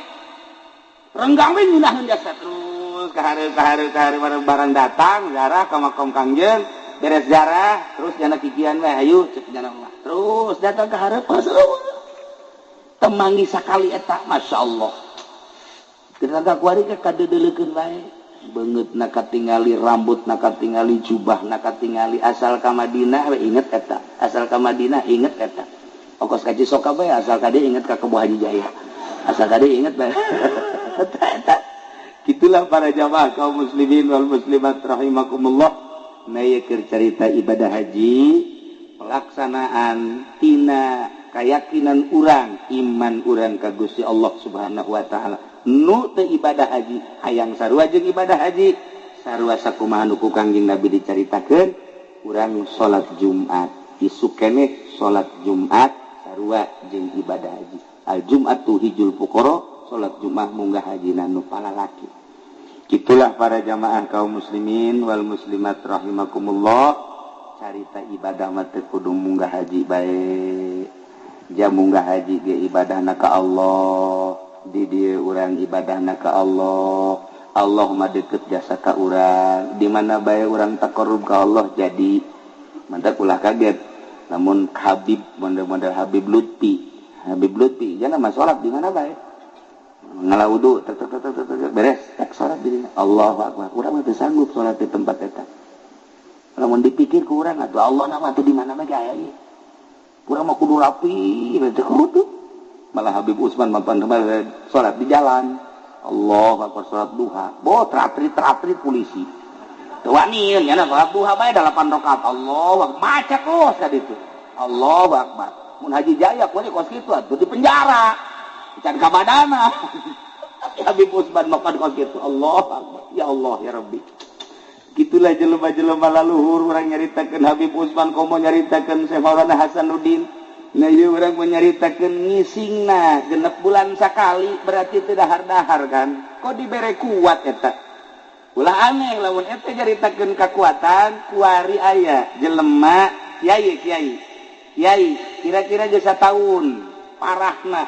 Renggang we ngeunaheun jasa terus ka hareup ka hareup ka hareup barang datang ziarah ka makom Kangjeng, beres ziarah terus jana kikian we hayu cek jana mah. Terus datang ka hareup pas temanggi sakali eta masyaallah. Kita kuari ke kadeudeulekeun bae. Beungeut na katingali, rambut na katingali, jubah na katingali, asal ka Madinah we inget eta, asal ka Madinah inget eta. Ongkos ka Cisoka bae asal ka dieu inget ka Kebo Haji Jaya. Asal ka dieu inget bae. Eta eta. Kitulah para jamaah kaum muslimin wal muslimat rahimakumullah. Na ieu keur carita ibadah haji, pelaksanaan tina keyakinan urang, iman urang ka Gusti Allah Subhanahu wa taala. Nu teu ibadah haji hayang sarua jeung ibadah haji sarua sakumaha nu ku Kangjeng Nabi dicaritakeun urang salat Jumat isuk keneh salat Jumat sarua jeung ibadah haji al Jum'atu hijul fuqara salat Jumat munggah hajina nu palalaki. Kitulah para jamaah kaum muslimin wal muslimat rahimakumullah. Carita ibadah mah teu kudu munggah haji bae, jam munggah haji ge ibadahna ka Allah. Di dieu urang ibadahna ka Allah, Allah mah deket jasa ka urang. Di mana bae urang taqarrub ka Allah jadi mantap ulah kaget. Namun Habib model-model Habib Lutfi, Habib Lutfi jangan mah salat di mana bae. Ngala wudu tek tek tek tek beres tek salat di dinya. Allahu akbar. Urang mah teu sanggup salat di tempat eta. Lamun dipikir ku urang atuh Allah na mah teu di mana bae aya ieu. Urang mah kudu rapi, teu kudu. Malah Habib Usman mampan salat di jalan. Allah akbar salat duha. Bo tratri-tratri polisi. Teu wani nya salat duha bae 8 rakaat. Allah macet los ka ditu. Allahu akbar. Mun Haji Jaya kuari kos kitu atuh di penjara. Can ka badana. Tapi Habib Usman mapan kos kitu. Allah akbar. Ya Allah ya Rabbi. Gitulah jelema-jelema laluhur urang nyaritakeun Habib Usman komo nyaritakeun Syekh Maulana Hasanuddin. Nah, ieu urang menyaritakeun ngisingna 6 bulan sakali berarti teu dahar-dahar kan. Kok dibere kuat eta? Ulah aneh lamun eta nyaritakeun kakuatan kuari aya jelema kiai kiai. Kiai kira-kira geus sataun parahna.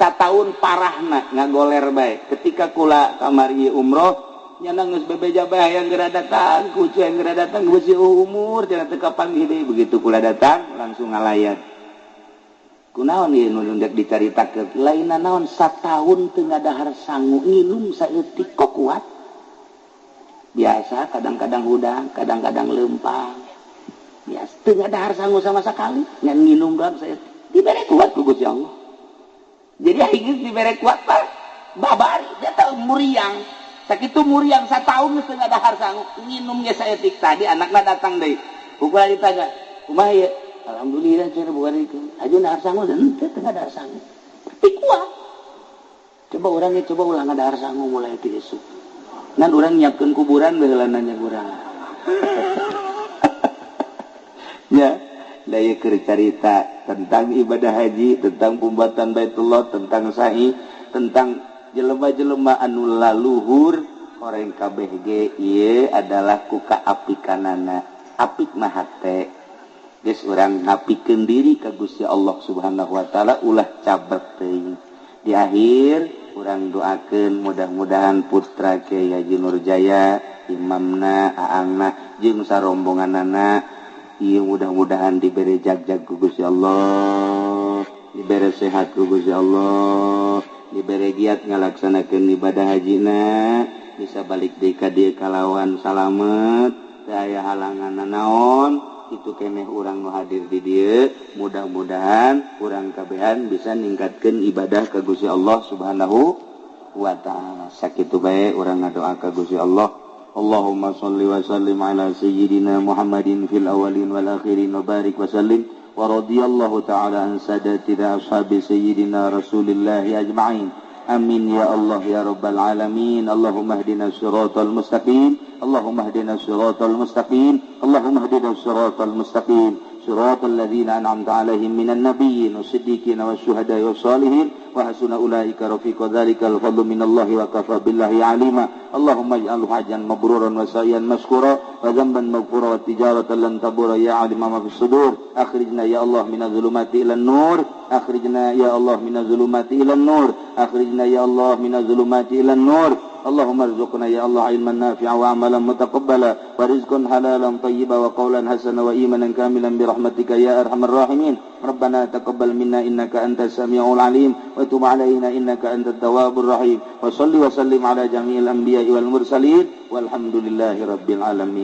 Sataun parahna ngagoler bae. Ketika kula kamari umroh nya geus bebeja bae hayang geura datang, kucu hayang geura datang geus umur cenah teu kapanggih deui. Begitu kula datang langsung ngalayat. Kunaon ieu nu ndek dicaritakeun lainna naon sataun teu ngadahar sangu nginum saeutik kok kuat. Biasa kadang-kadang hudang, kadang-kadang leumpang. Biasa teu ngadahar sangu sama sekali, ngan nginum doang saeutik. Dibere kuat ku Gusti Allah. Jadi aing dibere kuat mah babari dia teu muriang. Sakitu muriang sataun geus teu ngadahar sangu nginum ge saeutik. Tadi anakna datang deui. Ku kula ditanya, "Kumaha ieu?" Alhamdulillah cenah bukan itu. Aja dahar sangu henteu teu dahar sangu. Tapi kuat. Coba urang ge coba ulah ngadahar sangu mulai ti esuk. Ngan urang nyiapkeun kuburan baheula nanya urang. Ya, da ieu keur carita tentang ibadah haji, tentang pembuatan Baitullah, tentang sa'i, tentang jelema-jelema anu laluhur orang kabeh ge ieu adalah ku kaapikanana. Apik mah hate. Geus urang ngapikeun diri ka Gusti Allah Subhanahu wa taala ulah cabrek teuing. Di akhir urang doakeun mudah-mudahan putra Kiai Haji Nurjaya, imamna, aangna jeung sarombonganana ieu mudah-mudahan dibere jag-jag ku Gusti Allah, dibere sehat ku Gusti Allah, dibere giat ngalaksanakeun ibadah hajina bisa balik deui ka dieu kalawan salamet teu aya halangan nanaon itu keneh urang nu hadir di dieu mudah-mudahan urang kabehan bisa ningkatkeun ibadah ka Gusti Allah Subhanahu wa ta'ala. Sakitu bae urang ngadoa ka Gusti Allah. Allahumma shalli wa sallim ala sayyidina Muhammadin fil awwalin wal akhirin wa barik wa sallim wa radiyallahu ta'ala an sadatina ashabi sayyidina Rasulillahi ajma'in. Amin ya Allah ya rabbal alamin. Allahumma ihdinas siratal mustaqim. Allahumma ihdinas siratal mustaqim. Allahumma ihdinas siratal mustaqim. Siratal ladzina an'amta 'alaihim minan nabiyyin wasiddiqin wasyuhada'i wassalihin wa hasuna ulaika rafiqa. Dzalikal fadlu minallahi wa kafa billahi 'alima. Allahumma ij'alhu hajjan mabruran wa sa'yan mashkura wa dhanban maghfura wa tijaratan lan tabura ya 'alima ma fis sudur. Akhrijna ya Allah minadh dhulumati ilan nur. Akhrijna ya Allah minadh dhulumati ilan nur. Akhrijna ya Allah minadh dhulumati ilan nur. Allahumma arzuqna ya Allah ilman nafi'a wa amalan mutaqabbala wa rizqan halalan tayyiba wa qawlan hasana wa imanan kamilan bi rahmatika ya arhamar rahimin. Rabbana taqabbal minna innaka antas samiul alim wa tub alaina innaka antat tawwabur rahim. Wa salli wa sallim ala jami'il anbiya'i wal mursalin walhamdulillahi rabbil alamin.